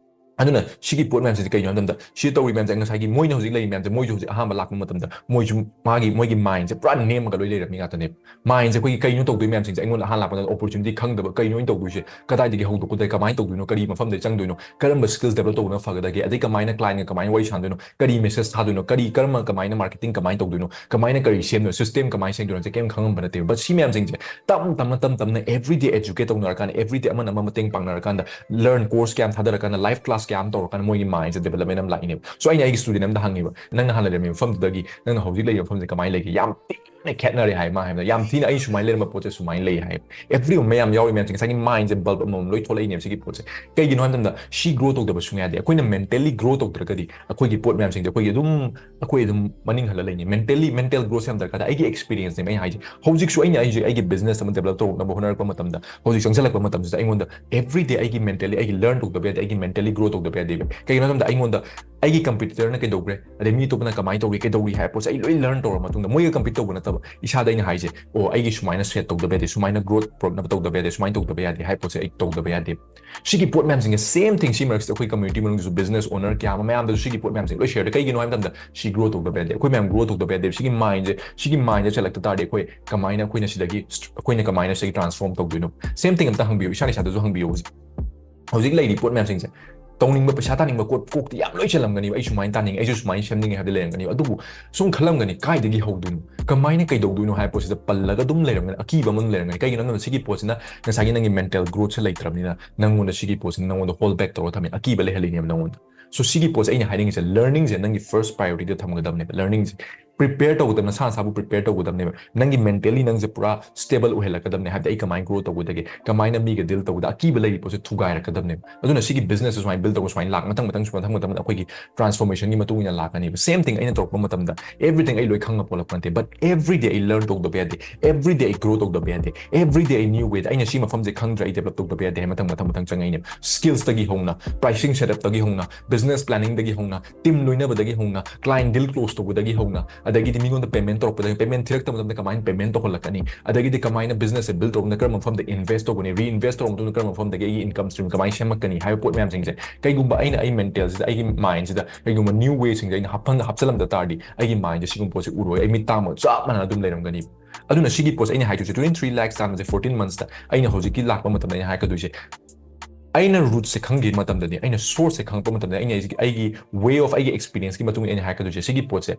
ꯑꯗꯨꯅ ꯁꯤꯒꯤ ꯄꯣꯠ ꯃꯌꯥꯝꯁꯤꯗꯤ ꯀꯩꯅꯣ ꯍꯥꯏꯕ ꯃꯇꯝꯗ, ꯁꯤ ꯇꯧꯔꯤ ꯃꯌꯥꯝꯁꯦ, ꯉꯁꯥꯏꯒꯤ ꯃꯣꯏꯅ ꯍꯧꯖꯤꯛ ꯂꯩꯔꯤ ꯃꯌꯥꯝꯁꯦ, ꯃꯣꯏꯁꯨ ꯍꯧꯖꯤꯛ ꯑꯍꯥꯟꯕ ꯂꯥꯛꯄ ꯃꯇꯝꯗ ꯃꯣꯏꯁꯨ ꯃꯥꯒꯤ, ꯃꯣꯏꯒꯤ mindꯁꯦ ꯄꯨꯔꯥ ꯅꯦꯝꯃꯒ ꯂꯣꯏ ꯂꯩꯔꯝꯃꯤ ꯉꯥꯛꯇꯅꯦꯕ꯫ Mindꯁꯦ ꯑꯩꯈꯣꯏꯒꯤ ꯀꯩꯅꯣ ꯇꯧꯗꯣꯏ ꯃꯌꯥꯝꯁꯤꯡꯁꯦ ꯑꯩꯉꯣꯟꯗ ꯑꯍꯥꯟꯕ ꯂꯥꯛꯄꯗ opportunity ꯈꯪꯗꯕ, ꯀꯩꯅꯣ ꯑꯩꯅ ꯇꯧꯗꯣꯏꯁꯦ, ꯀꯗꯥꯏꯗꯒꯤ ꯍꯧꯗꯣꯛꯀꯗꯒꯦ, ꯀꯃꯥꯏꯅ ꯇꯧꯗꯣꯏꯅꯣ, ꯀꯔꯤ ꯃꯐꯝꯗꯒꯤ ꯆꯪꯗꯣꯏꯅꯣ, ꯀꯔꯝꯕ skills develop ꯇꯧꯕꯅ ꯐꯒꯗꯒꯦ, ꯑꯗꯩ ꯀꯃꯥꯏꯅ clientꯒ ꯀꯃꯥꯏꯅ ꯋꯥꯔꯤ ꯁꯥꯟꯗꯣꯏꯅꯣ, ꯀꯔꯤ message ꯊꯥꯗꯣꯏꯅꯣ, ꯀꯔꯤ, ꯀꯔꯝꯕ, ꯀꯃꯥꯏꯅ marketing ꯀꯃꯥꯏꯅ ꯇꯧꯗꯣꯏꯅꯣ, ꯀꯃꯥꯏꯅ ꯀꯔꯤ ꯁꯦꯝꯗꯣꯏꯅꯣ, system ꯀꯃꯥꯏꯅ ꯁꯦꯝꯗꯣꯏꯅꯣꯁꯦ ꯀꯩꯝ ꯈꯪꯉꯝꯕ ꯅꯠꯇꯦꯕ꯫ But ꯁꯤ ꯃꯌꯥꯝꯁꯤꯡꯁꯦ ꯇꯞ ꯇꯞꯅ, ꯇꯞ ꯇꯞꯅ everyday educate ꯇꯧꯅꯔꯀꯥꯟꯗ, everyday ꯑꯃꯅ ꯑꯃ ꯃꯇꯦꯡ ꯄꯥꯡꯅꯔꯀꯥꯟꯗ, learn course ꯀꯌꯥꯝ ꯊꯥꯗꯔꯀꯥꯟꯗ, live class ꯀꯌꯥꯝ ꯇꯧꯔꯀꯥꯟꯗ ꯃꯣꯏꯒꯤ mindꯁꯦ development ꯑꯃ ꯂꯥꯛꯏꯅꯦꯕ꯫ So ꯑꯩꯅ ꯑꯩꯒꯤ student ꯑꯃꯗ ꯍꯪꯉꯦꯕ, "ꯅꯪꯅ ꯍꯥꯟꯅ ꯂꯩꯔꯝꯃꯤꯕ ꯃꯐꯝꯗꯨꯗꯒꯤ ꯅꯪꯅ ꯍꯧꯖꯤꯛ ꯂꯩꯔꯤꯕ ꯃꯐꯝꯁꯦ ꯀꯃꯥꯏꯅ ꯂꯩꯒꯦ?" "ꯌꯥꯝ ꯊꯤꯅ ꯈꯦꯠꯅꯔꯦ" ꯍꯥꯏ ꯃꯥ ꯍꯥꯏꯕꯗ, "ꯌꯥꯝ ꯊꯤꯅ ꯑꯩ ꯁꯨꯃꯥꯏꯅ ꯂꯩꯔꯝꯕ ꯄꯣꯠꯁꯦ ꯁꯨꯃꯥꯏꯅ ꯂꯩ" ꯍꯥꯏ꯫ Every ꯃꯌꯥꯝ ꯌꯥꯎꯔꯤ ꯃꯌꯥꯝꯁꯦ ꯉꯁꯥꯏꯒꯤ mindꯁꯦ bulb ꯑꯃꯃꯝ ꯂꯣꯏ ꯊꯣꯛꯂꯛꯏꯅꯦꯕ ꯁꯤꯒꯤ ꯄꯣꯠꯁꯦ꯫ ꯀꯩꯒꯤꯅꯣ ꯍꯥꯏꯕ ꯃꯇꯝꯗ ꯁꯤ grow ꯇꯧꯗꯕ ꯁꯨꯡꯌꯥ ꯌꯥꯗꯦ꯫ ꯑꯩꯈꯣꯏꯅ mentally grow ꯇꯧꯗ꯭ꯔꯒꯗꯤ ꯑꯩꯈꯣꯏꯒꯤ ꯄꯣꯠ ꯃꯌꯥꯝꯁꯤꯡꯁꯦ ꯑꯩꯈꯣꯏꯒꯤ ꯑꯗꯨꯝ, ꯑꯩꯈꯣꯏ ꯑꯗꯨꯝ ꯃꯅꯤꯡ ꯍꯜꯂ ꯂꯩꯅꯤ꯫ Mentally, mental growth ꯌꯥꯝ ꯗꯔꯀꯥꯔ ꯇꯥꯏ꯫ ꯑꯩꯒꯤ experienceꯅꯦꯕ ꯑꯩꯅ ꯍꯥꯏꯁꯦ꯫ ꯍꯧꯖꯤꯛꯁꯨ ꯑꯩꯅ ꯑꯩꯁꯦ ꯑꯩꯒꯤ business ꯑꯃ develop ꯇꯧꯔꯛꯅꯕ ꯍꯣꯠꯅꯔꯛꯄ ꯃꯇꯝꯗ, ꯍꯧꯖꯤꯛ ꯆꯪꯁꯤꯜꯂꯛꯄ ꯃꯇꯝꯁꯤꯗ ꯑꯩꯉꯣꯟꯗ everyday ꯑꯩꯒꯤ mentally ꯑꯩꯒꯤ learn ꯇꯧꯗꯕ ꯌꯥꯗꯦ, ꯑꯩꯒꯤ mentally grow ꯇꯧꯗꯕ ꯌꯥꯗꯦꯕ꯫ ꯀꯩꯒꯤꯅꯣ ꯍꯥꯏꯕ ꯃꯇꯝꯗ ꯑꯩꯉꯣꯟꯗ ꯑꯩꯒꯤ competitorꯅ ꯀꯩꯗꯧꯈ꯭ꯔꯦ, ꯑꯗꯩ ꯃꯤ ꯑꯇꯣꯞꯄꯅ ꯀꯃꯥꯏꯅ ꯇꯧꯔꯤ, ꯀꯩꯗꯧꯔꯤ ꯍꯥꯏꯕ ꯄꯣꯠꯁꯦ ꯑꯩ ꯂꯣꯏ learn ꯇꯧꯔ ꯃꯇꯨꯡꯗ, ꯃꯣꯏꯒ compete ꯇꯧꯕ ꯅꯠꯇꯕ, ꯏꯁꯥꯗ ꯑꯩꯅ ꯍꯥꯏꯁꯦ, "ꯑꯣ, ꯑꯩꯒꯤ ꯁꯨꯃꯥꯏꯅ set ꯇꯧꯗꯕ ꯌꯥꯗꯦ, ꯁꯨꯃꯥꯏꯅ growth ꯄꯨꯔꯛꯅꯕ ꯇꯧꯗꯕ ꯌꯥꯗꯦ, ꯁꯨꯃꯥꯏꯅ ꯇꯧꯗꯕ ꯌꯥꯗꯦ" ꯍꯥꯏꯕ ꯄꯣꯠꯁꯦ ꯑꯩ ꯇꯧꯗꯕ ꯌꯥꯗꯦ꯫ ꯁꯤꯒꯤ ꯄꯣꯠ ꯃꯌꯥꯝꯁꯤꯡꯁꯦ same thing, ꯁꯤ ꯃꯔꯛꯁꯤꯗ ꯑꯩꯈꯣꯏ community ꯃꯅꯨꯡꯗꯁꯨ business owner ꯀꯌꯥ ꯑꯃ ꯃꯌꯥꯝꯗꯁꯨ ꯁꯤꯒꯤ ꯄꯣꯠ ꯃꯌꯥꯝꯁꯦ ꯂꯣꯏ share ꯇꯧꯏ꯫ ꯀꯩꯒꯤꯅꯣ ꯍꯥꯏꯕ ꯃꯇꯝꯗ ꯁꯤ grow ꯇꯧꯗꯕ ꯌꯥꯗꯦ꯫ ꯑꯩꯈꯣꯏ ꯃꯌꯥꯝ grow ꯇꯧꯗꯕ ꯌꯥꯗꯦ꯫ ꯁꯤꯒꯤ mindꯁꯦ, ꯁꯤꯒꯤ mindꯁꯦ ꯆꯠꯂꯛꯇ ꯇꯥꯔꯗꯤ ꯑꯩꯈꯣꯏ ꯀꯃꯥꯏꯅ, ꯑꯩꯈꯣꯏꯅ ꯁꯤꯗꯒꯤ, ꯑꯩꯈꯣꯏꯅ ꯀꯃꯥꯏꯅ ꯁꯤꯗꯒꯤ transform ꯇꯧꯗꯣꯏꯅꯣ? Same thing ꯑꯝꯇ ꯍꯪꯕꯤꯌꯨ, ꯏꯁꯥꯅ ꯏꯁꯥꯗꯁꯨ ꯍꯪꯕꯤꯌꯨ꯫ ꯍꯧꯖꯤꯛ, ꯍꯧꯖꯤꯛ ꯂꯩꯔꯤ ꯄꯣꯠ ꯃꯌꯥꯝꯁꯤꯡꯁꯦ, ꯇꯧꯅꯤꯡꯕ, ꯄꯩꯁꯥ ꯇꯥꯅꯤꯡꯕ ꯀꯣꯛ ꯀꯣꯛꯇ ꯌꯥꯝ ꯂꯣꯏ ꯆꯜꯂꯝꯒꯅꯦꯕ꯫ ꯑꯩ ꯁꯨꯃꯥꯏꯅ ꯇꯥꯅꯤꯡꯉꯦ, ꯑꯩꯁꯨ ꯁꯨꯃꯥꯏꯅ ꯁꯦꯝꯅꯤꯡꯉꯦ ꯍꯥꯏꯕꯗꯤ ꯂꯩꯔꯝꯒꯅꯦꯕ꯫ ꯑꯗꯨꯕꯨ ꯁꯨꯝ ꯈꯜꯂꯝꯒꯅꯤ, ꯀꯥꯏꯗꯒꯤ ꯍꯧꯗꯣꯏꯅꯣ, ꯀꯃꯥꯏꯅ ꯀꯩꯗꯧꯗꯣꯏꯅꯣ ꯍꯥꯏꯕ ꯄꯣꯠꯁꯤꯗ ꯄꯜꯂꯒ ꯑꯗꯨꯝ ꯂꯩꯔꯝꯒꯅꯤ, ꯑꯀꯤꯕ ꯑꯃ ꯑꯗꯨꯝ ꯂꯩꯔꯝꯒꯅꯤ꯫ ꯀꯩꯒꯤꯅꯣ ꯍꯥꯏꯕꯗ ꯁꯤꯒꯤ ꯄꯣꯠꯁꯤꯅ ꯉꯁꯥꯏꯒꯤ ꯅꯪꯒꯤ mental growthꯁꯦ ꯂꯩꯇ꯭ꯔꯕꯅꯤꯅ ꯅꯪꯉꯣꯟꯗ ꯁꯤꯒꯤ ꯄꯣꯠꯁꯤꯅ ꯅꯪꯉꯣꯟꯗ hold back ꯇꯧꯔꯒ ꯊꯝꯃꯤ, ꯑꯀꯤꯕ ꯂꯩꯍꯜꯂꯤꯅꯦꯕ ꯅꯪꯉꯣꯟꯗ꯫ So ꯁꯤꯒꯤ ꯄꯣꯠꯁꯦ ꯑꯩꯅ ꯍꯥꯏꯅꯤꯡꯉꯤꯁꯦ, learningꯁꯦ ꯅꯪꯒꯤ first priorityꯗ ꯊꯝꯒꯗꯕꯅꯦꯕ꯫ Learningꯁꯦ prepare ꯇꯧꯒꯗꯕ, ꯅꯁꯥ ꯅꯁꯥꯕꯨ prepare ꯇꯧꯒꯗꯕꯅꯦꯕ꯫ ꯅꯪꯒꯤ mentally ꯅꯪꯁꯦ ꯄꯨꯔꯥ stable ꯑꯣꯏꯍꯜꯂꯛꯀꯗꯕꯅꯦ꯫ ꯍꯥꯏꯕꯗꯤ ꯑꯩ ꯀꯃꯥꯏꯅ grow ꯇꯧꯒꯗꯒꯦ, ꯀꯃꯥꯏꯅ ꯃꯤꯒ deal ꯇꯧꯕꯗ ꯑꯀꯤꯕ ꯂꯩꯔꯤ ꯄꯣꯠꯁꯦ ꯊꯨꯒꯥꯏꯔꯛꯀꯗꯕꯅꯦꯕ꯫ ꯑꯗꯨꯅ ꯁꯤꯒꯤ businessꯁꯦ ꯁꯨꯃꯥꯏꯅ build ꯇꯧꯕ, ꯁꯨꯃꯥꯏꯅ ꯂꯥꯛ ꯃꯊꯪ ꯃꯊꯪ ꯃꯊꯪ ꯃꯊꯪ ꯑꯩꯈꯣꯏꯒꯤ transformationꯒꯤ ꯃꯇꯨꯡ ꯏꯟꯅ ꯂꯥꯛꯀꯅꯦꯕ꯫ Same thing ꯑꯩꯅ ꯇꯧꯔꯛꯄ ꯃꯇꯝꯗ everything ꯑꯩ ꯂꯣꯏ ꯈꯪꯉ ꯄꯣꯛꯂꯛꯄ ꯅꯠꯇꯦ, but everyday ꯑꯩ learn ꯇꯧꯗꯕ ꯌꯥꯗꯦ, everyday ꯑꯩ grow ꯇꯧꯗꯕ ꯌꯥꯗꯦ, everyday ꯑꯩ new wayꯗ ꯑꯩꯅ ꯁꯤ ꯃꯐꯝꯁꯦ ꯈꯪꯗ꯭ꯔꯦ, ꯑꯩ develop ꯇꯧꯗꯕ ꯌꯥꯗꯦ ꯍꯥꯏ ꯃꯊꯪ ꯃꯊꯪ ꯃꯊꯪ ꯆꯪꯉꯛꯏꯅꯦꯕ꯫ Skillsꯇꯒꯤ ꯍꯧꯅ, pricing setupꯇꯒꯤ ꯍꯧꯅ, business planningꯗꯒꯤ ꯍꯧꯅ, team ꯂꯣꯏꯅꯕꯗꯒꯤ ꯍꯧꯅ, client deal close ꯇꯧꯕꯗꯒꯤ ꯍꯧꯅ, ꯑꯗꯒꯤꯗꯤ ꯃꯤꯉꯣꯟꯗ payment ꯇꯧꯔꯛꯄꯗꯒꯤ, payment ꯊꯤꯔꯛꯇꯕ ꯃꯇꯝꯗ ꯀꯃꯥꯏꯅ payment ꯇꯧꯍꯜꯂꯛꯀꯅꯤ, ꯑꯗꯒꯤꯗꯤ ꯀꯃꯥꯏꯅ businessꯁꯦ build ꯇꯧꯔꯛꯄꯗ ꯀꯔꯝꯕ ꯃꯐꯝꯗ invest ꯇꯧꯒꯅꯤ, reinvest ꯇꯧꯔꯕ ꯃꯇꯨꯡꯗ ꯀꯔꯝꯕ ꯃꯐꯝꯗꯒꯤ ꯑꯩꯒꯤ income stream ꯀꯃꯥꯏꯅ ꯁꯦꯝꯃꯛꯀꯅꯤ ꯍꯥꯏꯕ ꯄꯣꯠ ꯃꯌꯥꯝꯁꯤꯡꯁꯦ ꯀꯩꯒꯨꯝꯕ ꯑꯩꯅ ꯑꯩ mentalꯁꯤꯗ, ꯑꯩꯒꯤ mindꯁꯤꯗ ꯀꯩꯒꯨꯝꯕ new wayꯁꯤꯡꯁꯦ ꯑꯩꯅ ꯍꯥꯞꯐꯝꯗ ꯍꯥꯞꯆꯜꯂꯝꯗ ꯇꯥꯔꯗꯤ ꯑꯩꯒꯤ mindꯁꯦ ꯁꯤꯒꯨꯝꯕ ꯄꯣꯠꯁꯦ ꯎꯔꯣꯏ, ꯑꯩ ꯃꯤꯠ ꯇꯥꯡꯕ ꯆꯞ ꯃꯥꯟꯅꯅ ꯑꯗꯨꯝ ꯂꯩꯔꯝꯒꯅꯤ꯫ ꯑꯗꯨꯅ ꯁꯤꯒꯤ ꯄꯣꯠꯁꯦ ꯑꯩꯅ ꯍꯥꯏꯗꯣꯏꯁꯦ twenty three lakhs ꯇꯥꯟꯕꯁꯦ fourteen monthsꯇ ꯑꯩꯅ ꯍꯧꯖꯤꯛꯀꯤ ꯂꯥꯛꯄ ꯃꯇꯝꯗ ꯑꯩꯅ ꯍꯥꯏꯔꯛꯀꯗꯣꯏꯁꯦ, ꯑꯩꯅ rootꯁꯦ ꯈꯪꯈꯤꯕ ꯃꯇꯝꯗꯗꯤ, ꯑꯩꯅ sourceꯁꯦ ꯈꯪꯉꯛꯄ ꯃꯇꯝꯗ, ꯑꯩꯅ ꯑꯩꯒꯤ, ꯑꯩꯒꯤ way of, ꯑꯩꯒꯤ experienceꯀꯤ ꯃꯇꯨꯡ ꯏꯟꯅ ꯑꯩꯅ ꯍꯥꯏꯔꯛꯀꯗꯣꯏꯁꯦ, ꯁꯤꯒꯤ ꯄꯣꯠꯁꯦ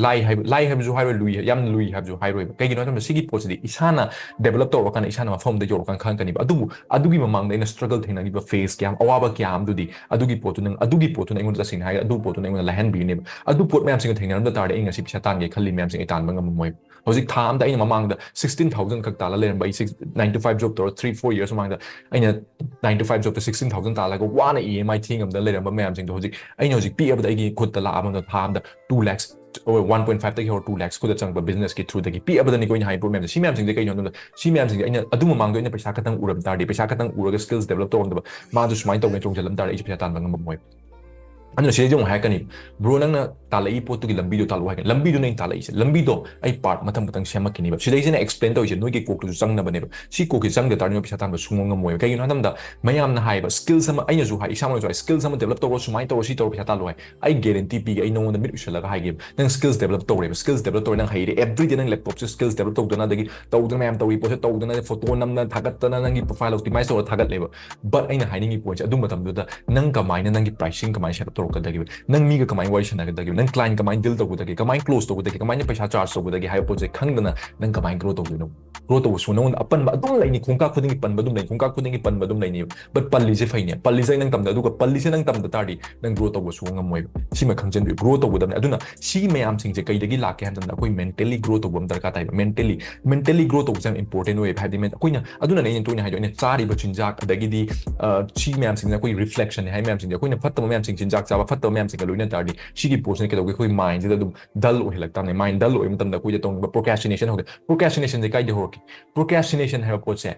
ꯂꯥꯏ ꯍꯥꯏꯕ, ꯂꯥꯏ ꯍꯥꯏꯕꯁꯨ ꯍꯥꯏꯔꯣꯏ, ꯂꯨꯏ, ꯌꯥꯝ ꯂꯨꯏ ꯍꯥꯏꯕꯁꯨ ꯍꯥꯏꯔꯣꯏꯕ꯫ ꯀꯩꯒꯤꯅꯣ ꯍꯥꯏꯕ ꯃꯇꯝꯗ ꯁꯤꯒꯤ ꯄꯣꯠꯁꯤꯗꯤ ꯏꯁꯥꯅ develop ꯇꯧꯔꯀꯥꯟꯗ ꯏꯁꯥꯅ ꯃꯐꯝꯗ ꯌꯧꯔꯀꯥꯟꯗ ꯈꯪꯉꯛꯀꯅꯤꯕ꯫ ꯑꯗꯨꯕꯨ ꯑꯗꯨꯒꯤ ꯃꯃꯥꯡꯗ ꯑꯩꯅ struggle ꯊꯦꯡꯅꯈꯤꯕ phase ꯀꯌꯥꯝ, ꯑꯋꯥꯕ ꯀꯌꯥ ꯑꯃꯗꯨꯗꯤ ꯑꯗꯨꯒꯤ ꯄꯣꯠꯇꯨꯅ, ꯑꯗꯨꯒꯤ ꯄꯣꯠꯇꯨꯅ ꯑꯩꯉꯣꯟꯗ, ꯇꯁꯦꯡꯅ ꯍꯥꯏꯔꯒ ꯑꯗꯨ ꯄꯣꯠꯇꯨꯅ ꯑꯩꯉꯣꯟꯗ ꯂꯥꯏꯍꯟꯕꯤꯒꯅꯦꯕ꯫ ꯑꯗꯨ ꯄꯣꯠ ꯃꯌꯥꯝꯁꯤꯡꯗꯣ ꯊꯦꯡꯅꯔꯝꯗ ꯇꯥꯔꯗꯤ ꯑꯩ ꯉꯁꯤ ꯄꯩꯁꯥ ꯇꯥꯟꯒꯦ ꯈꯜꯂꯤ ꯃꯌꯥꯝꯁꯤꯡ ꯑꯩ ꯇꯥꯟꯕ ꯉꯝꯃꯝꯃꯣꯏ꯫ ꯍꯧꯖꯤꯛ ꯊꯥ ꯑꯝꯗ ꯑꯩꯅ ꯃꯃꯥꯡꯗ sixteen thousand ꯈꯛ ꯇꯥꯜꯂ ꯂꯩꯔꯝꯕ, ꯑꯩ six, nine to five job ꯇꯧꯔ three four years ꯃꯃꯥꯡꯗ ꯑꯩꯅ nine to five jobꯇ sixteen thousand ꯇꯥꯜꯂꯒ ꯋꯥꯅ EMI ꯊꯤ ꯉꯝꯗꯅ ꯂꯩꯔꯝꯕ ꯃꯌꯥꯝꯁꯤꯡꯗꯣ ꯍꯧꯖꯤꯛ ꯑꯩꯅ ꯍꯧꯖꯤꯛ ꯄꯤꯛꯑꯕꯗ ꯑꯩꯒꯤ ꯈꯨꯠꯇ ꯂꯥꯛꯑꯕ ꯃꯇꯝꯗ ꯊꯥ ꯑꯝꯗ two lakhs, one point fiveꯇꯒꯤ ꯍꯧꯔ two lakhs ꯈꯨꯠꯇ ꯆꯪꯕ businessꯀꯤ throughꯗꯒꯤ ꯄꯤꯛꯑꯕꯗꯅꯤꯀꯣ ꯑꯩꯅ ꯍꯥꯏ ꯄꯣꯠ ꯃꯌꯥꯝꯁꯦ꯫ ꯁꯤ ꯃꯌꯥꯝꯁꯤꯡꯁꯦ ꯀꯩꯅꯣ ꯍꯥꯏꯕꯗ, ꯁꯤ ꯃꯌꯥꯝꯁꯤꯡꯁꯦ ꯑꯩꯅ ꯑꯗꯨ ꯃꯃꯥꯡꯗ ꯑꯩꯅ ꯄꯩꯁꯥ ꯈꯛꯇꯪ ꯎꯔꯝ ꯇꯥꯔꯗꯤ, ꯄꯩꯁꯥ ꯈꯛꯇꯪ ꯎꯔꯒ skills develop ꯇꯧꯔꯝꯗꯕ, ꯃꯥꯁꯨ ꯁꯨꯃꯥꯏꯅ ꯇꯧꯒꯦ ꯆꯣꯡꯁꯤꯜꯂꯝ ꯇꯥꯔꯗꯤ ꯑꯩꯁꯨ ꯄꯩꯁꯥ ꯇꯥꯟꯕ ꯉꯝꯃꯝꯃꯣꯏ꯫ ꯑꯗꯨꯅ ꯁꯤꯗꯩꯗꯤ ꯑꯃꯨꯛ ꯍꯥꯏꯔꯛꯀꯅꯤ, "ꯕ꯭ꯔꯣ, ꯅꯪꯅ ꯇꯥꯜꯂꯛꯏ ꯄꯣꯠꯇꯨꯒꯤ ꯂꯝꯕꯤꯗꯣ ꯇꯥꯜꯂꯛꯑꯣ" ꯍꯥꯏꯒꯅꯤ꯫ ꯂꯝꯕꯤꯗꯣ ꯅꯪ ꯇꯥꯜꯂꯛꯏꯁꯦ, ꯂꯝꯕꯤꯗꯣ ꯑꯩ ꯄꯥꯔꯠ ꯃꯊꯪ ꯃꯊꯪ ꯁꯦꯝꯃꯛꯈꯤꯅꯦꯕ꯫ ꯁꯤꯗꯩꯁꯤꯅ ꯑꯦꯛꯁꯄ꯭ꯂꯦꯟ ꯇꯧꯔꯤꯁꯦ ꯅꯣꯏꯒꯤ ꯀꯣꯛꯇꯁꯨ ꯆꯪꯅꯕꯅꯦꯕ꯫ ꯁꯤ ꯀꯣꯛꯁꯤ ꯆꯪꯗ ꯇꯥꯔꯗꯤ ꯅꯣꯏ ꯄꯩꯁꯥ ꯇꯥꯟꯕ ꯁꯨꯡꯉꯝ ꯉꯝꯃꯣꯏꯕ꯫ ꯀꯩꯒꯤꯅꯣ ꯍꯥꯏ ꯃꯇꯝꯗ ꯃꯌꯥꯝꯅ ꯍꯥꯏꯌꯦꯕ, ꯁ꯭ꯀꯤꯜꯁ ꯑꯃ, ꯑꯩꯅꯁꯨ ꯍꯥꯏ, ꯏꯁꯥꯃꯛꯅꯁꯨ ꯍꯥꯏ, "ꯁ꯭ꯀꯤꯜꯁ ꯑꯃ ꯗꯦꯕꯂꯞ ꯇꯧꯔꯣ, ꯁꯨꯃꯥꯏꯅ ꯇꯧꯔꯣ, ꯁꯤ ꯇꯧꯔꯣ, ꯄꯩꯁꯥ ꯇꯥꯜꯂꯣ" ꯍꯥꯏ꯫ ꯑꯩ ꯒꯦꯔꯦꯟꯇꯤ ꯄꯤꯒꯦ, ꯑꯩ ꯅꯉꯣꯟꯗ ꯃꯤꯠ ꯎꯏꯁꯜꯂꯒ ꯍꯥꯏꯒꯦꯕ, ꯅꯪ ꯁ꯭ꯀꯤꯜꯁ ꯗꯦꯕꯂꯞ ꯇꯧꯔꯦꯕ, ꯁ꯭ꯀꯤꯜꯁ ꯗꯦꯕꯂꯞ ꯇꯧꯔꯦ, ꯅꯪ ꯍꯩꯔꯦ, ꯑꯦꯕ꯭ꯔꯤꯗꯦ ꯅꯪ ꯂꯦꯞꯇꯣꯞꯁꯦ ꯁ꯭ꯀꯤꯜꯁ ꯗꯦꯕꯂꯞ ꯇꯧꯗꯅ, ꯑꯗꯒꯤ ꯇꯧꯗꯅ ꯃꯌꯥꯝ ꯇꯧꯔꯤ ꯄꯣꯠꯁꯦ ꯇꯧꯗꯅ, ꯐꯣꯇꯣ ꯅꯝꯗꯅ ꯊꯥꯒꯠꯇꯅ, ꯅꯪꯒꯤ ꯄ꯭ꯔꯣꯐꯥꯏꯜ ꯑꯣꯞꯇꯤꯃꯥꯏꯁ ꯇꯧꯔ ꯊꯥꯒꯠꯂꯦꯕ꯫ But ꯑꯩꯅ ꯍꯥꯏꯅꯤꯡꯉꯤ ꯄꯣꯏꯟꯠꯁꯦ, ꯑꯗꯨ ꯃꯇꯝꯗꯨꯗ ꯅꯪ ꯀꯃꯥꯏꯅ ꯅꯪꯒꯤ ꯄ꯭ꯔꯥꯏꯁꯤꯡ ꯀꯃꯥꯏꯅ ꯁꯦꯠ ꯑꯞ ꯇꯧꯔꯛꯀꯗꯒꯦ? ꯅꯪ ꯃꯤꯒ ꯀꯃꯥꯏꯅ ꯋꯥꯔꯤ ꯁꯥꯟꯅꯒꯗꯒꯦ? ꯅꯪ ꯀ꯭ꯂꯥꯏꯟ ꯀꯃꯥꯏꯅ ꯗꯤꯜ ꯇꯧꯒꯗꯒꯦ? ꯀꯃꯥꯏꯅ ꯀ꯭ꯂꯣꯖ ꯇꯧꯒꯗꯒꯦ? ꯀꯃꯥꯏꯅ ꯄꯩꯁꯥ ꯆꯥꯔꯖ ꯇꯧꯒꯗꯒꯦ ꯍꯥꯏꯕ ꯄꯣꯠꯁꯦ ꯈꯪꯗꯅ ꯅꯪ ꯀꯃꯥꯏꯅ ꯒ꯭ꯔꯣ ꯇꯧꯗꯣꯏꯅꯣ? ꯒ꯭ꯔꯣ ꯇꯧꯕ ꯁꯨꯡ-, ꯅꯉꯣꯟꯗ ꯑꯄꯟꯕ ꯑꯗꯨꯝ ꯂꯩꯅꯤ, ꯈꯣꯡꯀꯥꯞ ꯈꯨꯗꯤꯡꯒꯤ ꯄꯟꯕ ꯑꯗꯨꯝ ꯂꯩꯅꯤ, ꯈꯣꯡꯀꯥꯞ ꯈꯨꯗꯤꯡꯒꯤ ꯄꯟꯕ ꯑꯗꯨꯝ ꯂꯩꯅꯤꯕ꯫ But ꯄꯜꯂꯤꯁꯦ ꯐꯩꯅꯦ, ꯄꯜꯂꯤꯁꯦ ꯅꯪ ꯇꯝꯗ, ꯑꯗꯨꯒ ꯄꯜꯂꯤꯁꯦ ꯅꯪ ꯇꯝꯗ ꯇꯥꯔꯗꯤ ꯅꯪ ꯒ꯭ꯔꯣ ꯇꯧꯕ ꯁꯨꯡꯉꯝ ꯉꯝꯃꯣꯏꯕ꯫ ꯁꯤꯃ ꯈꯪꯖꯟꯕꯤꯌꯨ, ꯒ꯭ꯔꯣ ꯇꯧꯒꯗꯕꯅꯤ꯫ ꯑꯗꯨꯅ ꯁꯤꯒꯤ ꯃꯌꯥꯝꯁꯤꯡꯁꯦ ꯀꯩꯗꯒꯤ ꯂꯥꯛꯀꯦ ꯍꯥꯏꯕ ꯃꯇꯝꯗ ꯑꯩꯈꯣꯏ ꯃꯦꯟꯇꯦꯜꯂꯤ ꯒ꯭ꯔꯣ ꯇꯧꯕ ꯑꯃ ꯗꯔꯀꯥꯔ ꯇꯥꯏꯕ꯫ ꯃꯦꯟꯇꯦꯜꯂꯤ, ꯃꯦꯟꯇꯦꯜꯂꯤ ꯒ꯭ꯔꯣ ꯇꯧꯕꯁꯦ ꯌꯥꯝ ꯏꯝꯄꯣꯔꯇꯦꯟ ꯑꯣꯏꯌꯦꯕ꯫ ꯍꯥꯏꯕꯗꯤ ꯃꯦꯟ-, ꯑꯩꯈꯣꯏꯅ, ꯑꯗꯨꯅꯅꯦ ꯑꯩꯅ ꯇꯣꯏꯅ ꯍꯥꯏꯗꯣ, ꯑꯩꯅ ꯆꯥꯔꯤꯕ ꯆꯤꯟꯖꯥꯛ, ꯑꯗꯒꯤꯗꯤ, ꯑ, ꯁꯤ ꯃꯌꯥꯝꯁꯤꯡꯁꯦ, ꯑꯩꯈꯣꯏ ꯔꯤꯐ꯭ꯂꯦꯛꯁꯟ ꯍꯥꯏ ꯃꯌꯥꯝꯁꯤꯡꯁꯦ, ꯑꯩꯈꯣꯏꯅ ꯐꯠꯇꯕ ꯃꯌꯥꯝꯁꯤꯡ, ꯆꯤꯟꯖꯥꯛ ꯆꯥꯕ ꯐꯠꯇꯕ ꯃꯌꯥꯝꯁꯤꯡꯒ ꯂꯣꯏꯅ ꯇꯥꯔꯗꯤ, ꯁꯤꯒꯤ ꯄꯣꯠꯁꯤꯅ ꯀꯩꯗꯧꯒꯦ? ꯑꯩꯈꯣꯏ ꯃꯥꯏꯟꯁꯤꯗ ꯑꯗꯨꯝ ꯗꯜ ꯑꯣꯏꯍꯜꯂꯛꯇꯕꯅꯦ꯫ ꯃꯥꯏꯟ ꯗꯜ ꯑꯣꯏꯕ ꯃꯇꯝꯗ ꯑꯩꯈꯣꯏꯗ ꯇꯧꯅꯤꯡꯕ ꯄ꯭ꯔꯣꯀ꯭ꯔꯦꯁꯇꯤꯅꯦꯁꯟ ꯍꯧꯔꯛꯑꯦ꯫ ꯄ꯭ꯔꯣꯀ꯭ꯔꯦꯁꯇꯤꯅꯦꯁꯟꯁꯦ ꯀꯥꯏꯗ ꯍꯧꯔꯛꯀꯦ? ꯄ꯭ꯔꯣꯀ꯭ꯔꯦꯁꯇꯤꯅꯦꯁꯟ ꯍꯥꯏꯕ ꯄꯣꯠꯁꯦ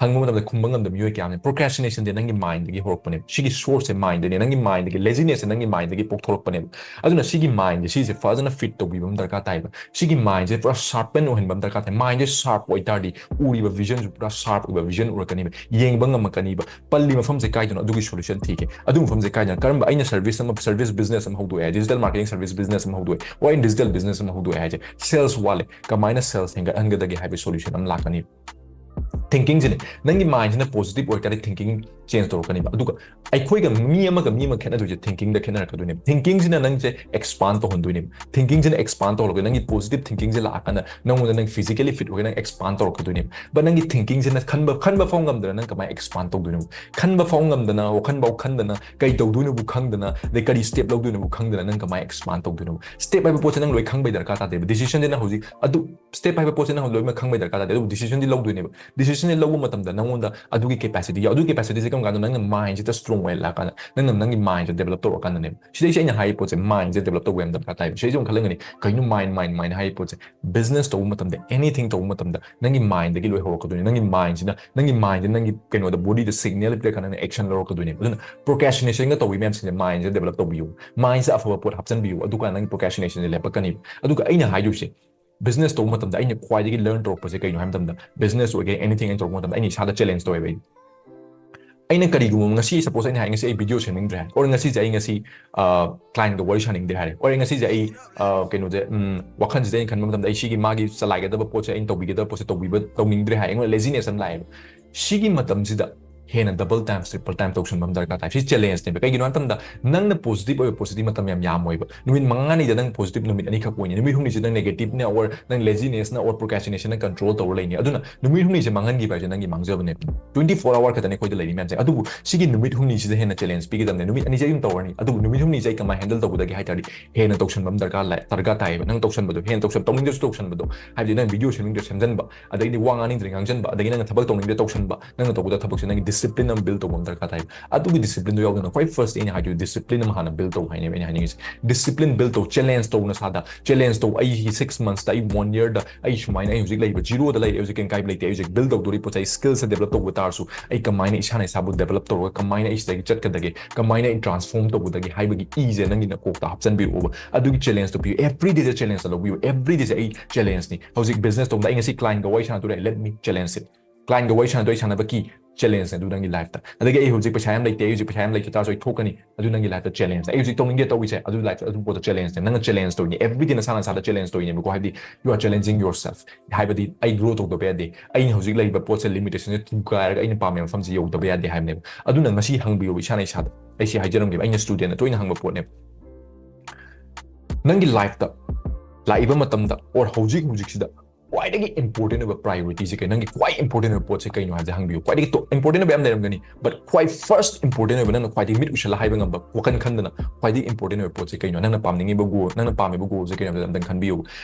ꯍꯪꯕ ꯃꯇꯝꯗ ꯈꯨꯝꯕ ꯉꯝꯗꯕ ꯃꯤꯑꯣꯏ ꯀꯌꯥ ꯑꯃꯅꯦ꯫ ꯄ꯭ꯔꯣꯀ꯭ꯔꯦꯁꯇꯤꯅꯦꯁꯟꯁꯦ ꯅꯪꯒꯤ ꯃꯥꯏꯟꯗꯒꯤ ꯍꯧꯔꯛꯄꯅꯦꯕ꯫ ꯁꯤꯒꯤ ꯁꯣꯔꯁꯁꯦ ꯃꯥꯏꯟꯗꯅꯦ, ꯅꯪꯒꯤ ꯃꯥꯏꯟꯗꯒꯤ꯫ ꯂꯦꯖꯤꯅꯦꯁꯁꯦ ꯅꯪꯒꯤ ꯃꯥꯏꯟꯗꯒꯤ ꯄꯣꯛꯊꯣꯔꯛꯄꯅꯦꯕ꯫ ꯑꯗꯨꯅ ꯁꯤꯒꯤ ꯃꯥꯏꯟꯁꯦ, ꯁꯤꯁꯦ ꯐꯖꯅ ꯐꯤꯠ ꯇꯧꯕꯤꯕ ꯑꯃ ꯗꯔꯀꯥꯔ ꯇꯥꯏꯕ꯫ ꯁꯤꯒꯤ ꯃꯥꯏꯟꯁꯦ ꯄꯨꯔꯥ ꯁꯥꯔꯄꯦꯟ ꯑꯣꯏꯍꯟꯕ ꯑꯃ ꯗꯔꯀꯥꯔ ꯇꯥꯏ꯫ ꯃꯥꯏꯟꯁꯦ ꯁꯥꯔꯞ ꯑꯣꯏꯇꯥꯔꯗꯤ ꯎꯔꯤꯕ ꯚꯤꯖꯟꯁꯨ ꯄꯨꯔꯥ ꯁꯥꯔꯞ ꯑꯣꯏꯕ ꯚꯤꯖꯟ ꯎꯔꯛꯀꯅꯤꯕ, ꯌꯦꯡꯕ ꯉꯝꯃꯛꯀꯅꯤꯕ꯫ ꯄꯜꯂꯤ ꯃꯐꯝꯁꯦ ꯀꯥꯏꯗꯅꯣ, ꯑꯗꯨꯒꯤ ꯁꯣꯂꯨꯁꯟ ꯊꯤꯒꯦ꯫ ꯑꯗꯨ ꯃꯐꯝꯁꯦ ꯀꯥꯏꯗꯅꯣ? ꯀꯔꯝꯕ, ꯑꯩꯅ ꯁꯔꯚꯤꯁ ꯑꯃ, ꯁꯔꯚꯤꯁ ꯕꯤꯖꯤꯅꯦꯁ ꯑꯃ ꯍꯧꯗꯣꯛꯑꯦ, ꯗꯤꯖꯤꯇꯦꯜ ꯃꯥꯔꯀꯦꯇꯤꯡ ꯁꯔꯚꯤꯁ ꯕꯤꯖꯤꯅꯦꯁ ꯑꯃ ꯍꯧꯗꯣꯛꯑꯦ, or ꯑꯩꯅ ꯗꯤꯖꯤꯇꯦꯜ ꯕꯤꯖꯤꯅꯦꯁ ꯑꯃ ꯍꯧꯗꯣꯛꯑꯦ ꯍꯥꯏꯁꯦ, ꯁꯦꯜꯁ ꯋꯥꯠꯂꯦ, ꯀꯃꯥꯏꯅ ꯁꯦꯜꯁ ꯍꯦꯟꯒꯠꯍꯟꯒꯗꯒꯦ ꯍꯥꯏꯕꯒꯤ ꯁꯣꯂꯨꯁꯟ ꯑꯃ ꯂꯥꯛꯀꯅꯤ꯫ ꯊꯤꯡꯀꯤꯡꯁꯤꯅꯦ, ꯅꯪꯒꯤ ꯃꯥꯏꯟꯁꯤꯅ ꯄꯣꯖꯤꯇꯤꯚ ꯑꯣꯏꯔꯒꯗꯤ ꯊꯤꯡꯀꯤꯡ ꯆꯦꯟꯖ ꯇꯧꯔꯛꯀꯅꯤꯕ꯫ ꯑꯗꯨꯒ ꯑꯩꯈꯣꯏꯒ ꯃꯤ ꯑꯃꯒ ꯃꯤ ꯑꯃ ꯈꯦꯠꯅꯗꯣꯏꯁꯦ ꯊꯤꯡꯀꯤꯡꯗ ꯈꯦꯠꯅꯔꯛꯀꯗꯣꯏꯅꯦꯕ꯫ ꯊꯤꯡꯀꯤꯡꯁꯤꯅ ꯅꯪꯁꯦ ꯑꯦꯛꯁꯄꯥꯟ ꯇꯧꯍꯟꯗꯣꯏꯅꯦꯕ꯫ ꯊꯤꯡꯀꯤꯡꯁꯤꯅ ꯑꯦꯛꯁꯄꯥꯟ ꯇꯧꯍꯜꯂꯛꯇꯣꯏꯅꯦ꯫ ꯅꯪꯒꯤ ꯄꯣꯖꯤꯇꯤꯚ ꯊꯤꯡꯀꯤꯡꯁꯦ ꯂꯥꯛꯑꯀꯥꯟꯗ ꯅꯪꯉꯣꯟꯗ ꯅꯪ ꯐꯤꯖꯤꯀꯦꯂꯤ ꯐꯤꯠ ꯑꯣꯏꯔꯒ ꯅꯪ ꯑꯦꯛꯁꯄꯥꯟ ꯇꯧꯔꯛꯀꯗꯣꯏꯅꯦꯕ꯫ But ꯅꯪꯒꯤ ꯊꯤꯡꯀꯤꯡꯁꯤꯅ ꯈꯟꯕ, ꯈꯟꯕ ꯐꯥꯎ ꯉꯝꯗꯅ ꯅꯪ ꯀꯃꯥꯏꯅ ꯑꯦꯛꯁꯄꯥꯟ ꯇꯧꯗꯣꯏꯅꯣ? ꯈꯟꯕ ꯐꯥꯎ ꯉꯝꯗꯅ, ꯋꯥꯈꯟ ꯐꯥꯎ ꯈꯟꯗꯅ, ꯀꯩ ꯇꯧꯗꯣꯏꯅꯣꯕꯨ ꯈꯪꯗꯅ, ꯑꯗꯩ ꯀꯔꯤ ꯁ꯭ꯇꯦꯞ ꯂꯧꯗꯣꯏꯅꯣꯕꯨ ꯈꯪꯗꯅ ꯅꯪ ꯀꯃꯥꯏꯅ ꯑꯦꯛꯁꯄꯥꯟ ꯇꯧꯗꯣꯏꯅꯣ? ꯁ꯭ꯇꯦꯞ ꯍꯥꯏꯕ ꯄꯣꯠꯁꯦ ꯅꯪ ꯂꯣꯏ ꯈꯪꯕꯩ ꯗꯔꯀꯥꯔ ꯇꯥꯗꯦꯕ꯫ ꯗꯤꯁꯤꯖꯟꯁꯦ ꯅꯪ ꯍꯧꯖꯤꯛ ꯑꯗꯨ, ꯁ꯭ꯇꯦꯞ ꯍꯥꯏꯕ ꯄꯣꯠꯁꯦ ꯅꯪ ꯂꯣꯏꯅꯃꯛ ꯈꯪꯕꯩ ꯗꯔꯀꯥꯔ ꯇꯥꯗꯦ꯫ ꯑꯗꯨꯕꯨ ꯗꯤꯁꯤꯖꯟꯗꯤ ꯂꯧꯗꯣꯏꯅꯦꯕ꯫ ꯗꯤꯁꯤꯖꯟ ꯂꯧꯕ ꯃꯇꯝꯗ ꯅꯪꯉꯣꯟꯗ ꯑꯗꯨꯒꯤ capacity ꯌꯥꯎ, ꯑꯗꯨꯒꯤ capacityꯁꯦ ꯀꯔꯝ ꯀꯥꯟꯗ? ꯅꯪꯅ mindꯁꯦ strong ꯑꯣꯏꯍꯜꯂꯛꯑꯀꯥꯟꯗ, ꯅꯪꯅ ꯅꯪꯒꯤ mindꯁꯦ develop ꯇꯧꯔꯀꯥꯟꯗꯅꯦꯕ꯫ ꯁꯤꯗꯩꯁꯤ ꯑꯩꯅ ꯍꯥꯏꯔꯤꯕ ꯄꯣꯠꯁꯦ, mindꯁꯦ develop ꯇꯧꯕ ꯌꯥꯝ ꯗꯔꯀꯥꯔ ꯇꯥꯏꯕ꯫ ꯁꯤꯗꯩꯁꯤ ꯑꯃꯨꯛ ꯈꯜꯂꯝꯒꯅꯤ, "ꯀꯩꯅꯣ mind, mind, mind ꯍꯥꯏꯔꯤꯕ ꯄꯣꯠꯁꯦ?" Business ꯇꯧꯕ ꯃꯇꯝꯗ, anything ꯇꯧꯕ ꯃꯇꯝꯗ ꯅꯪꯒꯤ mindꯗꯒꯤ ꯂꯣꯏ ꯍꯧꯔꯛꯀꯗꯣꯏꯅꯤ꯫ ꯅꯪꯒꯤ mindꯁꯤꯅ, ꯅꯪꯒꯤ mindꯁꯤꯅ ꯅꯪꯒꯤ ꯀꯩꯅꯣꯗ, bodyꯗ signal ꯄꯤꯔꯀꯥꯟꯗ ꯅꯪꯅ action ꯂꯧꯔꯛꯀꯗꯣꯏꯅꯦꯕ꯫ ꯑꯗꯨꯅ procrastinationꯒ ꯇꯧꯕ ꯃꯌꯥꯝꯁꯤꯡꯁꯦ mindꯁꯦ develop ꯇꯧꯕꯤꯌꯨ, mindꯁꯦ ꯑꯐꯕ ꯄꯣꯠ ꯍꯥꯞꯆꯤꯟꯕꯤꯌꯨ, ꯑꯗꯨꯀꯥꯟꯗ ꯅꯪꯒꯤ procrastinationꯁꯦ ꯂꯦꯞꯄꯛꯀꯅꯤ꯫ ꯑꯗꯨꯒ ꯑꯩꯅ ꯍꯥꯏꯗꯣꯏꯁꯦ, business ꯇꯧꯕ ꯃꯇꯝꯗ ꯑꯩꯅ ꯈ꯭ꯋꯥꯏꯗꯒꯤ learn ꯇꯧꯔꯛꯄꯁꯦ ꯀꯩꯅꯣ ꯍꯥꯏꯕ ꯃꯇꯝꯗ, business ꯑꯣꯏꯒꯦꯔꯥ anything ꯑꯩꯅ ꯇꯧꯔꯛꯄ ꯃꯇꯝꯗ ꯑꯩꯅ ꯏꯁꯥꯗ challenge ꯇꯧꯋꯦꯕ꯫ ꯑꯩ, ꯑꯩꯅ ꯀꯔꯤꯒꯨꯝꯕ ꯉꯁꯤ, suppose ꯑꯩꯅ ꯍꯥꯏ, "ꯉꯁꯤ ꯑꯩ video ꯁꯦꯝꯅꯤꯡꯗ꯭ꯔꯦ ꯍꯥꯏꯔꯦ," or "ꯉꯁꯤꯁꯦ ꯑꯩ, ꯉꯁꯤ clientꯒ ꯋꯥꯔꯤ ꯁꯥꯅꯤꯡꯗꯦ" ꯍꯥꯏꯔꯦ, or "ꯑꯩ ꯉꯁꯤꯁꯦ ꯑꯩ ꯀꯩꯅꯣꯁꯦ, ꯋꯥꯈꯜꯁꯤꯗ ꯑꯩꯅ ꯈꯟꯕ ꯃꯇꯝꯗ ꯑꯩ ꯁꯤꯒꯤ ꯃꯥꯒꯤ ꯆꯂꯥꯏꯒꯗꯕ ꯄꯣꯠꯁꯦ, ꯑꯩꯅ ꯇꯧꯕꯤꯒꯗꯕ ꯄꯣꯠꯁꯦ ꯇꯧꯕꯤꯕ, ꯇꯧꯅꯤꯡꯗ꯭ꯔꯦ" ꯍꯥꯏ, ꯑꯩꯉꯣꯟꯗ laziness ꯑꯃ ꯂꯥꯛꯑꯦꯕ꯫ ꯁꯤꯒꯤ ꯃꯇꯝꯁꯤꯗ ꯍꯦꯟꯅ double time, triple time ꯇꯧꯁꯟꯕ ꯑꯃ ꯗꯔꯀꯥꯔ ꯇꯥꯏ꯫ ꯁꯤ challengeꯅꯦꯕ꯫ ꯀꯩꯒꯤꯅꯣ ꯍꯥꯏꯕ ꯃꯇꯝꯗ, ꯅꯪꯅ positive ꯑꯣꯏꯕ ꯄꯣꯠꯁꯤꯗꯤ ꯃꯇꯝ ꯌꯥꯝ ꯌꯥꯝꯃꯣꯏꯕ꯫ ꯅꯨꯃꯤꯠ ꯃꯉꯥꯅꯤꯗ ꯅꯪ positive ꯅꯨꯃꯤꯠ ꯑꯅꯤꯈꯛ ꯑꯣꯏꯅꯤ꯫ ꯅꯨꯃꯤꯠ ꯍꯨꯝꯅꯤꯁꯤꯗ ꯅꯪ negativeꯅ or ꯅꯪ lazinessꯅ or procrastinationꯅ control ꯇꯧꯔ ꯂꯩꯅꯤ꯫ ꯑꯗꯨꯅ ꯅꯨꯃꯤꯠ ꯍꯨꯝꯅꯤꯁꯦ ꯃꯥꯡꯍꯟꯈꯤꯕ ꯍꯥꯏꯁꯦ ꯅꯪꯒꯤ ꯃꯥꯡꯖꯕꯅꯦꯕ꯫ Twenty four hour ꯈꯛꯇꯅꯦ ꯑꯩꯈꯣꯏꯗ ꯂꯩꯔꯤ ꯃꯌꯥꯝꯁꯦ꯫ ꯑꯗꯨꯕꯨ ꯁꯤꯒꯤ ꯅꯨꯃꯤꯠ ꯍꯨꯝꯅꯤꯁꯤꯗ ꯍꯦꯟꯅ challenge ꯄꯤꯒꯗꯕꯅꯦ꯫ ꯅꯨꯃꯤꯠ ꯑꯅꯤꯁꯦ ꯑꯗꯨꯝ ꯇꯧꯔꯅꯤ, ꯑꯗꯨꯕꯨ ꯅꯨꯃꯤꯠ ꯍꯨꯝꯅꯤꯁꯦ ꯑꯩ ꯀꯃꯥꯏꯅ handle ꯇꯧꯒꯗꯒꯦ ꯍꯥꯏ ꯇꯥꯔꯗꯤ, ꯍꯦꯟꯅ ꯇꯧꯁꯟꯕ ꯑꯃ ꯗꯔꯀꯥꯔ ꯂꯩ, ꯗꯔꯀꯥꯔ ꯇꯥꯏꯌꯦꯕ꯫ ꯅꯪ ꯇꯧꯁꯟꯕꯗꯣ, ꯍꯦꯟꯅ ꯇꯧꯁꯟ-, ꯇꯧꯅꯤꯡꯗ꯭ꯔꯁꯨ ꯇꯧꯁꯟꯕꯗꯣ, ꯍꯥꯏꯕꯗꯤ ꯅꯪ video ꯁꯦꯝꯅꯤꯡꯗ꯭ꯔ ꯁꯦꯝꯖꯟꯕ, ꯑꯗꯩꯗꯤ ꯋꯥ ꯉꯥꯡꯅꯤꯡꯗ꯭ꯔ ꯉꯥꯡꯖꯟꯕ, ꯑꯗꯒꯤ ꯅꯪꯅ ꯊꯕꯛ ꯇꯧꯅꯤꯡꯗ꯭ꯔ ꯇꯧꯁꯟꯕ, ꯅꯪꯅ ꯇꯧꯒꯗꯕ ꯊꯕꯛꯁꯦ ꯅꯪꯒꯤ discipline ꯑꯃ build ꯇꯧꯕ ꯑꯃ ꯗꯔꯀꯥꯔ ꯇꯥꯏꯕ꯫ ꯑꯗꯨꯒꯤ disciplineꯗꯣ ꯌꯥꯎꯗꯅ ꯈ꯭ꯋꯥꯏ first ꯑꯩꯅ ꯍꯥꯏꯗꯣꯏ discipline ꯑꯃ ꯍꯥꯟꯅ build ꯇꯧ ꯍꯥꯏꯅꯦꯕ ꯑꯩꯅ ꯍꯥꯏꯅꯤꯡꯉꯤꯁꯦ꯫ Discipline build ꯇꯧ, challenge ꯇꯧ ꯅꯁꯥꯗ, challenge ꯇꯧ꯫ ꯑꯩꯒꯤ six monthsꯇ, ꯑꯩ one yearꯗ ꯑꯩ ꯁꯨꯃꯥꯏꯅ, ꯑꯩ ꯍꯧꯖꯤꯛ ꯂꯩꯔꯤꯕ zeroꯗ ꯂꯩꯔꯦ, ꯍꯧꯖꯤꯛ ꯀꯩꯝ ꯀꯥꯏꯕ ꯂꯩꯇꯦ, ꯑꯩ ꯍꯧꯖꯤꯛ build ꯇꯧꯗꯣꯔꯤ ꯄꯣꯠꯁꯦ, ꯑꯩ skillꯁꯦ develop ꯇꯧꯕ ꯇꯥꯔꯁꯨ, ꯑꯩ ꯀꯃꯥꯏꯅ ꯏꯁꯥꯅ ꯏꯁꯥꯕꯨ develop ꯇꯧꯔꯒ ꯀꯃꯥꯏꯅ ꯑꯩ ꯁꯤꯗꯒꯤ ꯆꯠꯀꯗꯒꯦ, ꯀꯃꯥꯏꯅ ꯑꯩ transform ꯇꯧꯒꯗꯒꯦ ꯍꯥꯏꯕꯒꯤ ꯏꯁꯦ ꯅꯪꯒꯤ ꯅꯀꯣꯛꯇ ꯍꯥꯞꯆꯤꯟꯕꯤꯔꯛꯑꯣꯕ꯫ ꯑꯗꯨꯒꯤ challengeꯇꯣ ꯄꯤꯌꯨ꯫ Everydayꯁꯦ challengeꯇ ꯂꯧꯕꯤꯌꯨ꯫ Everydayꯁꯦ ꯑꯩ challengeꯅꯤ꯫ ꯍꯧꯖꯤꯛ business ꯇꯧꯕꯗ ꯑꯩ ꯉꯁꯤ clientꯀ ꯋꯥꯔꯤ ꯁꯥꯟꯅꯗꯣꯔꯦ, let me challenge it꯫ Clientꯀ ꯋꯥꯔꯤ ꯁꯥꯟꯅꯗꯣꯏ ꯁꯥꯟꯅꯕꯒꯤ challengeꯅꯦ ꯑꯗꯨ ꯅꯪꯒꯤ lifeꯇ꯫ ꯑꯗꯒꯤ ꯑꯩ ꯍꯧꯖꯤꯛ ꯄꯩꯁꯥ ꯌꯥꯝ ꯂꯩꯇꯦ, ꯑꯩ ꯍꯧꯖꯤꯛ ꯄꯩꯁꯥ ꯌꯥꯝ ꯂꯩꯇ ꯇꯥꯔꯁꯨ ꯑꯩ ꯊꯣꯛꯀꯅꯤ, ꯑꯗꯨ ꯅꯪꯒꯤ lifeꯇ challengeꯅꯦ꯫ ꯑꯩ ꯍꯧꯖꯤꯛ ꯇꯧꯅꯤꯡꯗꯦ ꯇꯧꯔꯤꯁꯦ, ꯑꯗꯨ lifeꯇ ꯑꯗꯨ ꯄꯣꯠꯇꯣ challengeꯅꯦ꯫ ꯅꯪꯅ challenge ꯇꯧꯔꯤꯅꯦ, everyday ꯅꯁꯥ ꯅꯁꯥꯗ challenge ꯇꯧꯔꯤꯅꯦꯕꯀꯣ꯫ ꯍꯥꯏꯕꯗꯤ you are challenging yourself꯫ ꯍꯥꯏꯕꯗꯤ ꯑꯩ grow ꯇꯧꯗꯕ ꯌꯥꯗꯦ, ꯑꯩꯅ ꯍꯧꯖꯤꯛ ꯂꯩꯔꯤꯕ ꯄꯣꯠꯁꯦ, limitationꯁꯦ ꯊꯨꯒꯥꯏꯔꯒ ꯑꯩꯅ ꯄꯥꯝꯃꯤꯕ ꯃꯐꯝꯁꯦ ꯌꯧꯗꯕ ꯌꯥꯗꯦ ꯍꯥꯏꯕꯅꯦꯕ꯫ ꯑꯗꯨꯅ ꯉꯁꯤ ꯍꯪꯕꯤꯌꯣꯕ ꯏꯁꯥꯅ ꯏꯁꯥꯗ꯫ ꯑꯩ ꯁꯤ ꯍꯥꯏꯖꯔꯝꯒꯦꯕ, ꯑꯩꯅ studentꯅ ꯇꯣꯏꯅ ꯍꯪꯕ ꯄꯣꯠꯅꯦꯕ꯫ ꯅꯪꯒꯤ lifeꯇ ꯂꯥꯛꯏꯕ ꯃꯇꯝꯗ or ꯍꯧꯖꯤꯛ ꯍꯧꯖꯤꯛꯁꯤꯗ ꯈ꯭ꯋꯥꯏꯗꯒꯤ important ꯑꯣꯏꯕ priority ꯁꯦ ꯀꯩꯅꯣ? ꯅꯪꯒꯤ ꯈ꯭ꯋꯥꯏ important ꯑꯣꯏꯕ ꯄꯣꯠꯁꯦ ꯀꯩꯅꯣ ꯍꯥꯏꯕꯁꯦ ꯍꯪꯕꯤꯌꯨ꯫ ꯈ꯭ꯋꯥꯏꯗꯒꯤ important ꯑꯣꯏꯕ ꯌꯥꯝ ꯂꯩꯔꯝꯒꯅꯤ, but ꯈ꯭ꯋꯥꯏ first important ꯑꯣꯏꯕ, ꯅꯪꯅ ꯈ꯭ꯋꯥꯏꯗꯒꯤ ꯃꯤꯠ ꯎꯏꯁꯜꯂ ꯍꯥꯏꯕ ꯉꯝꯕ, ꯋꯥꯈꯜ ꯈꯟꯗꯅ ꯈ꯭ꯋꯥꯏꯗꯒꯤ important ꯑꯣꯏꯕ ꯄꯣꯠꯁꯦ ꯀꯩꯅꯣ? ꯅꯪꯅ ꯄꯥꯝꯅꯤꯡꯉꯤꯕ goal, ꯅꯪꯅ ꯄꯥꯝꯃꯤꯕ goal ꯁꯦ ꯀꯩꯅꯣ ꯍꯥꯏꯕꯗꯣ ꯑꯝꯇꯪ ꯈꯟꯕꯤꯌꯨ꯫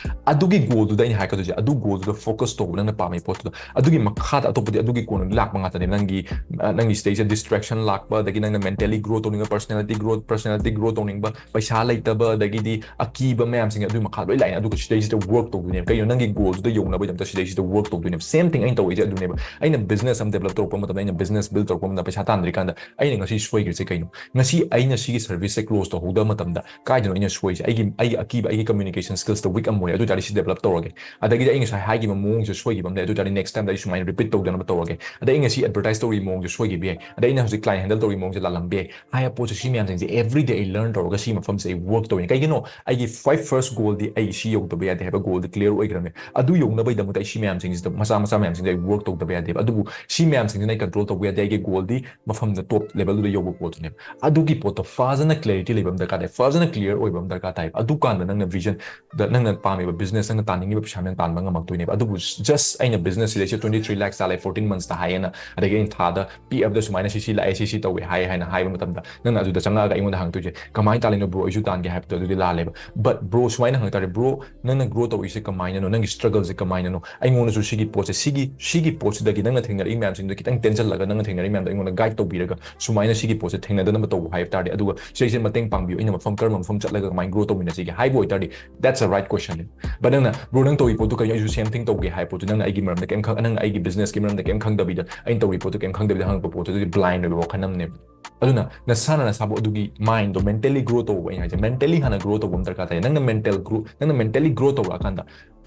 ꯑꯗꯨꯒꯤ goal ꯗꯨꯗ ꯑꯩꯅ ꯍꯥꯏꯔꯛꯀꯗꯣꯏꯁꯦ, ꯑꯗꯨ goal ꯗꯨꯗ focus ꯇꯧꯕ, ꯅꯪꯅ ꯄꯥꯝꯃꯤꯕ ꯄꯣꯠꯇꯨꯗ꯫ ꯑꯗꯨꯒꯤ ꯃꯈꯥꯗ ꯑꯇꯣꯞꯄꯗꯤ ꯑꯗꯨꯒꯤ ꯀꯣꯟꯅ ꯂꯥꯛꯄ ꯉꯥꯛꯇꯅꯦ꯫ ꯅꯪꯒꯤ, ꯑ, ꯅꯪꯒꯤ ꯁꯤꯗꯩꯁꯤꯗ distraction ꯂꯥꯛꯄ, ꯑꯗꯒꯤ ꯅꯪꯅ mentally grow ꯇꯧꯅꯤꯡꯕ, personality growth, personality grow ꯇꯧꯅꯤꯡꯕ, ꯄꯩꯁꯥ ꯂꯩꯇꯕ, ꯑꯗꯒꯤꯗꯤ ꯑꯀꯤꯕ ꯃꯌꯥꯝꯁꯤꯡ ꯑꯗꯨꯒꯤ ꯃꯈꯥ ꯂꯣꯏ ꯂꯥꯛꯑꯦ꯫ ꯑꯗꯨꯒ ꯁꯤꯗꯩꯁꯤꯗ work ꯇꯧꯗꯣꯏꯅꯦꯕ꯫ ꯀꯩꯅꯣ? ꯅꯪꯒꯤ goal ꯗꯨꯗ ꯌꯧꯅꯕꯒꯤꯗꯃꯛꯇ ꯁꯤꯗꯩꯁꯤꯗ work ꯇꯧꯗꯣꯏꯅꯦꯕ꯫ Same thing ꯑꯩꯅ ꯇꯧꯔꯤꯁꯦ ꯑꯗꯨꯅꯦꯕ꯫ ꯑꯩꯅ business ꯑꯃ develop ꯇꯧꯔꯛꯄ ꯃꯇꯝꯗ, ꯑꯩꯅ business build ꯇꯧꯔꯛꯄ ꯃꯇꯝꯗ, ꯄꯩꯁꯥ ꯇꯥꯟꯗ꯭ꯔꯤꯀꯥꯟꯗ ꯑꯩꯅ ꯉꯁꯤ ꯁꯣꯏꯈ꯭ꯔꯤꯁꯦ ꯀꯩꯅꯣ? ꯉꯁꯤ ꯑꯩꯅ ꯁꯤꯒꯤ service ꯁꯦ close ꯇꯧꯍꯧꯗꯕ ꯃꯇꯝꯗ ꯀꯥꯏꯗꯅꯣ ꯑꯩꯅ ꯁꯣꯏꯁꯦ? ꯑꯩꯒꯤ, ꯑꯩꯒꯤ ꯑꯀꯤꯕ, ꯑꯩꯒꯤ communication skills ꯇꯣ weak ꯑꯃ ꯑꯣꯏꯔꯦ꯫ ꯑꯗꯨ ꯑꯣꯏ ꯇꯥꯔꯗꯤ ꯁꯤ develop ꯇꯧꯔꯒꯦ꯫ ꯑꯗꯒꯤꯗꯤ ꯑꯩ ꯉꯁꯥꯏ ꯍꯥꯏꯈꯤꯕ ꯃꯑꯣꯡꯁꯦ ꯁꯣꯏꯈꯤꯕ ꯑꯃ ꯂꯩ꯫ ꯑꯗꯨ ꯑꯣꯏ ꯇꯥꯔꯗꯤ next time ꯗ ꯑꯩ ꯁꯨꯃꯥꯏꯅ repeat ꯇꯧꯗꯅꯕ ꯇꯧꯔꯒꯦ꯫ ꯑꯗꯩ ꯑꯩ ꯉꯁꯤ advertise ꯇꯧꯔꯤ ꯃꯑꯣꯡꯁꯦ ꯁꯣꯏꯈꯤꯕ ꯌꯥꯏ꯫ ꯑꯗꯩ ꯑꯩꯅ ꯍꯧꯖꯤꯛ client handle ꯇꯧꯔꯤ ꯃꯑꯣꯡꯁꯦ ꯂꯥꯜꯂꯝꯕ ꯌꯥꯏ꯫ ꯍꯥꯏꯕ ꯄꯣꯠꯁꯦ ꯁꯤ ꯃꯌꯥꯝꯁꯤꯡꯁꯦ everyday ꯑꯩ learn ꯇꯧꯔꯒ ꯁꯤ ꯃꯐꯝꯁꯦ ꯑꯩ work ꯇꯧꯔꯤꯅꯦ꯫ ꯀꯩꯒꯤꯅꯣ? ꯑꯩꯒꯤ ꯈ꯭ꯋꯥꯏ first goal ꯗꯤ ꯑꯩ ꯁꯤ ꯌꯧꯗꯕ ꯌꯥꯗꯦ ꯍꯥꯏꯕ goal ꯗꯤ clear ꯑꯣꯏꯈ꯭ꯔꯕꯅꯦ꯫ ꯑꯗꯨ ꯌꯧꯅꯕꯒꯤꯗꯃꯛꯇ ꯑꯩ ꯁꯤ ꯃꯌꯥꯝꯁꯤꯡꯁꯤꯗ, ꯃꯆꯥ ꯃꯆꯥ ꯃꯌꯥꯝꯁꯤꯡꯁꯦ ꯑꯩ work ꯇꯧꯗꯕ ꯌꯥꯗꯦꯕ꯫ ꯑꯗꯨꯕꯨ ꯁꯤ ꯃꯌꯥꯝꯁꯤꯡꯁꯤꯅ ꯑꯩ control ꯇꯧꯕ ꯌꯥꯗꯦ꯫ ꯑꯩꯒꯤ goal ꯗꯤ ꯃꯐꯝꯗ top level ꯗꯨꯗ ꯌꯧꯕ ꯄꯣꯠꯇꯨꯅꯦꯕ꯫ ꯑꯗꯨꯒꯤ ꯄꯣꯠꯇꯣ ꯐꯖꯅ clarity ꯂꯩꯕ ꯑꯃ ꯗꯔꯀꯥꯔ ꯇꯥꯏ꯫ ꯐꯖꯅ clear ꯑꯣꯏꯕ ꯑꯃ ꯗꯔꯀꯥꯔ ꯇꯥꯏꯕ꯫ ꯑꯗꯨꯀꯥꯟꯗ ꯅꯪꯅ vision ꯗ, ꯅꯪꯅ ꯄꯥꯝꯃꯤꯕ business, ꯅꯪꯅ ꯇꯥꯟꯅꯤꯡꯉꯤꯕ ꯄꯩꯁꯥ ꯅꯪ ꯇꯥꯟꯕ ꯉꯝꯃꯛꯇꯣꯏꯅꯦꯕ꯫ ꯑꯗꯨꯕꯨ just ꯑꯩꯅ business ꯁꯤꯗꯩꯁꯤꯗ twenty three lakhs ꯇꯥꯜꯂꯦ fourteen months ꯇ ꯍꯥꯏꯌꯦꯅ, ꯑꯗꯒꯤ ꯑꯩꯅ ꯊꯥꯗ ꯄꯤꯛꯑꯕꯗ ꯁꯨꯃꯥꯏꯅ ꯁꯤ ꯁꯤ ꯂꯥꯛꯑꯦ, ꯁꯤ ꯁꯤ ꯇꯧꯋꯦ ꯍꯥꯏ ꯍꯥꯏꯅ ꯍꯥꯏꯕ ꯃꯇꯝꯗ, ꯅꯪꯅ ꯑꯗꯨꯗ ꯆꯪꯉꯛꯑꯒ ꯑꯩꯉꯣꯟꯗ ꯍꯪꯉꯛꯇꯣꯏꯁꯦ, "ꯀꯃꯥꯏꯅ ꯇꯥꯜꯂꯤꯅꯣ bro? ꯑꯩꯁꯨ ꯇꯥꯟꯒꯦ" ꯍꯥꯏꯕꯗꯣ ꯑꯗꯨꯗꯤ ꯂꯥꯜꯂꯦꯕ꯫ But bro, ꯁꯨꯃꯥꯏꯅ ꯍꯪꯉꯛ ꯇꯥꯔꯦ, "Bro, ꯅꯪꯅ grow ꯇꯧꯔꯤꯁꯦ ꯀꯃꯥꯏꯅꯅꯣ? ꯅꯪꯒꯤ struggle ꯁꯦ ꯀꯃꯥꯏꯅꯅꯣ? ꯑꯩꯉꯣꯟꯗꯁꯨ ꯁꯤꯒꯤ ꯄꯣꯠꯁꯦ, ꯁꯤꯒꯤ, ꯁꯤꯒꯤ ꯄꯣꯠꯁꯤꯗꯒꯤ, ꯅꯪꯅ ꯊꯦꯡꯅꯔꯛꯏ ꯃꯌꯥꯝꯁꯤꯡꯗꯣ ꯈꯤꯇꯪ ꯇꯦꯟꯁꯤꯜꯂꯒ, ꯅꯪꯅ ꯊꯦꯡꯅꯔꯛꯏ ꯃꯌꯥꯝꯗꯣ ꯑꯩꯉꯣꯟꯗ guide ꯇꯧꯕꯤꯔꯒ, ꯁꯨꯃꯥꯏꯅ ꯁꯤꯒꯤ ꯄꯣꯠꯁꯦ ꯊꯦꯡꯅꯗꯅꯕ ꯇꯧꯕ ꯍꯥꯏꯕ ꯇꯥꯔꯗꯤ, ꯑꯗꯨꯒ ꯁꯤꯁꯦ ꯃꯇꯦꯡ ꯄꯥꯡꯕꯤꯌꯨ, ꯑꯩꯅ ꯃꯐꯝ ꯀꯔꯝꯕ ꯃꯐꯝ ꯆꯠꯂꯒ ꯀꯃꯥꯏꯅ grow ꯇꯧꯃꯤꯟꯅꯁꯤꯒꯦ?" ꯍꯥꯏꯕ ꯑꯣꯏꯇꯥꯔꯗꯤ, that's a right question. But ꯅꯪꯅ, "Bro, ꯅꯪ ꯇꯧꯔꯤ ꯄꯣꯠꯇꯨ ꯀꯩꯅꯣ? ꯑꯩꯁꯨ same thing ꯇꯧꯒꯦ" ꯍꯥꯏꯕ ꯄꯣꯠꯇꯨ, ꯅꯪꯅ ꯑꯩꯒꯤ ꯃꯔꯝꯗ ꯀꯩꯝ ꯈꯪ-, ꯅꯪꯅ ꯑꯩꯒꯤ business ꯀꯤ ꯃꯔꯝꯗ ꯀꯩꯝ ꯈꯪꯗꯕꯤꯗ, ꯑꯩꯅ ꯇꯧꯔꯤ ꯄꯣꯠꯇꯨ ꯀꯩꯝ ꯈꯪꯗꯕꯤꯗ ꯍꯪꯉꯛꯄ ꯄꯣꯠꯇꯨ, ꯑꯗꯨꯗꯤ blind ꯑꯣꯏꯕ ꯋꯥꯈꯜ ꯑꯃꯅꯦꯕ꯫ ꯑꯗꯨꯅ ꯅꯁꯥꯅ ꯅꯁꯥꯕꯨ ꯑꯗꯨꯒꯤ mind ꯗꯣ mentally grow ꯇꯧꯕ, ꯑꯩꯅ ꯍꯥꯏꯁꯦ, mentally ꯍꯥꯟꯅ grow ꯇꯧꯕ ꯑꯃ ꯗꯔꯀꯥꯔ ꯇꯥꯏ꯫ ꯅꯪꯅ mental grow, ꯅꯪꯅ mentally grow ꯇꯧꯔꯛꯑꯀꯥꯟꯗ,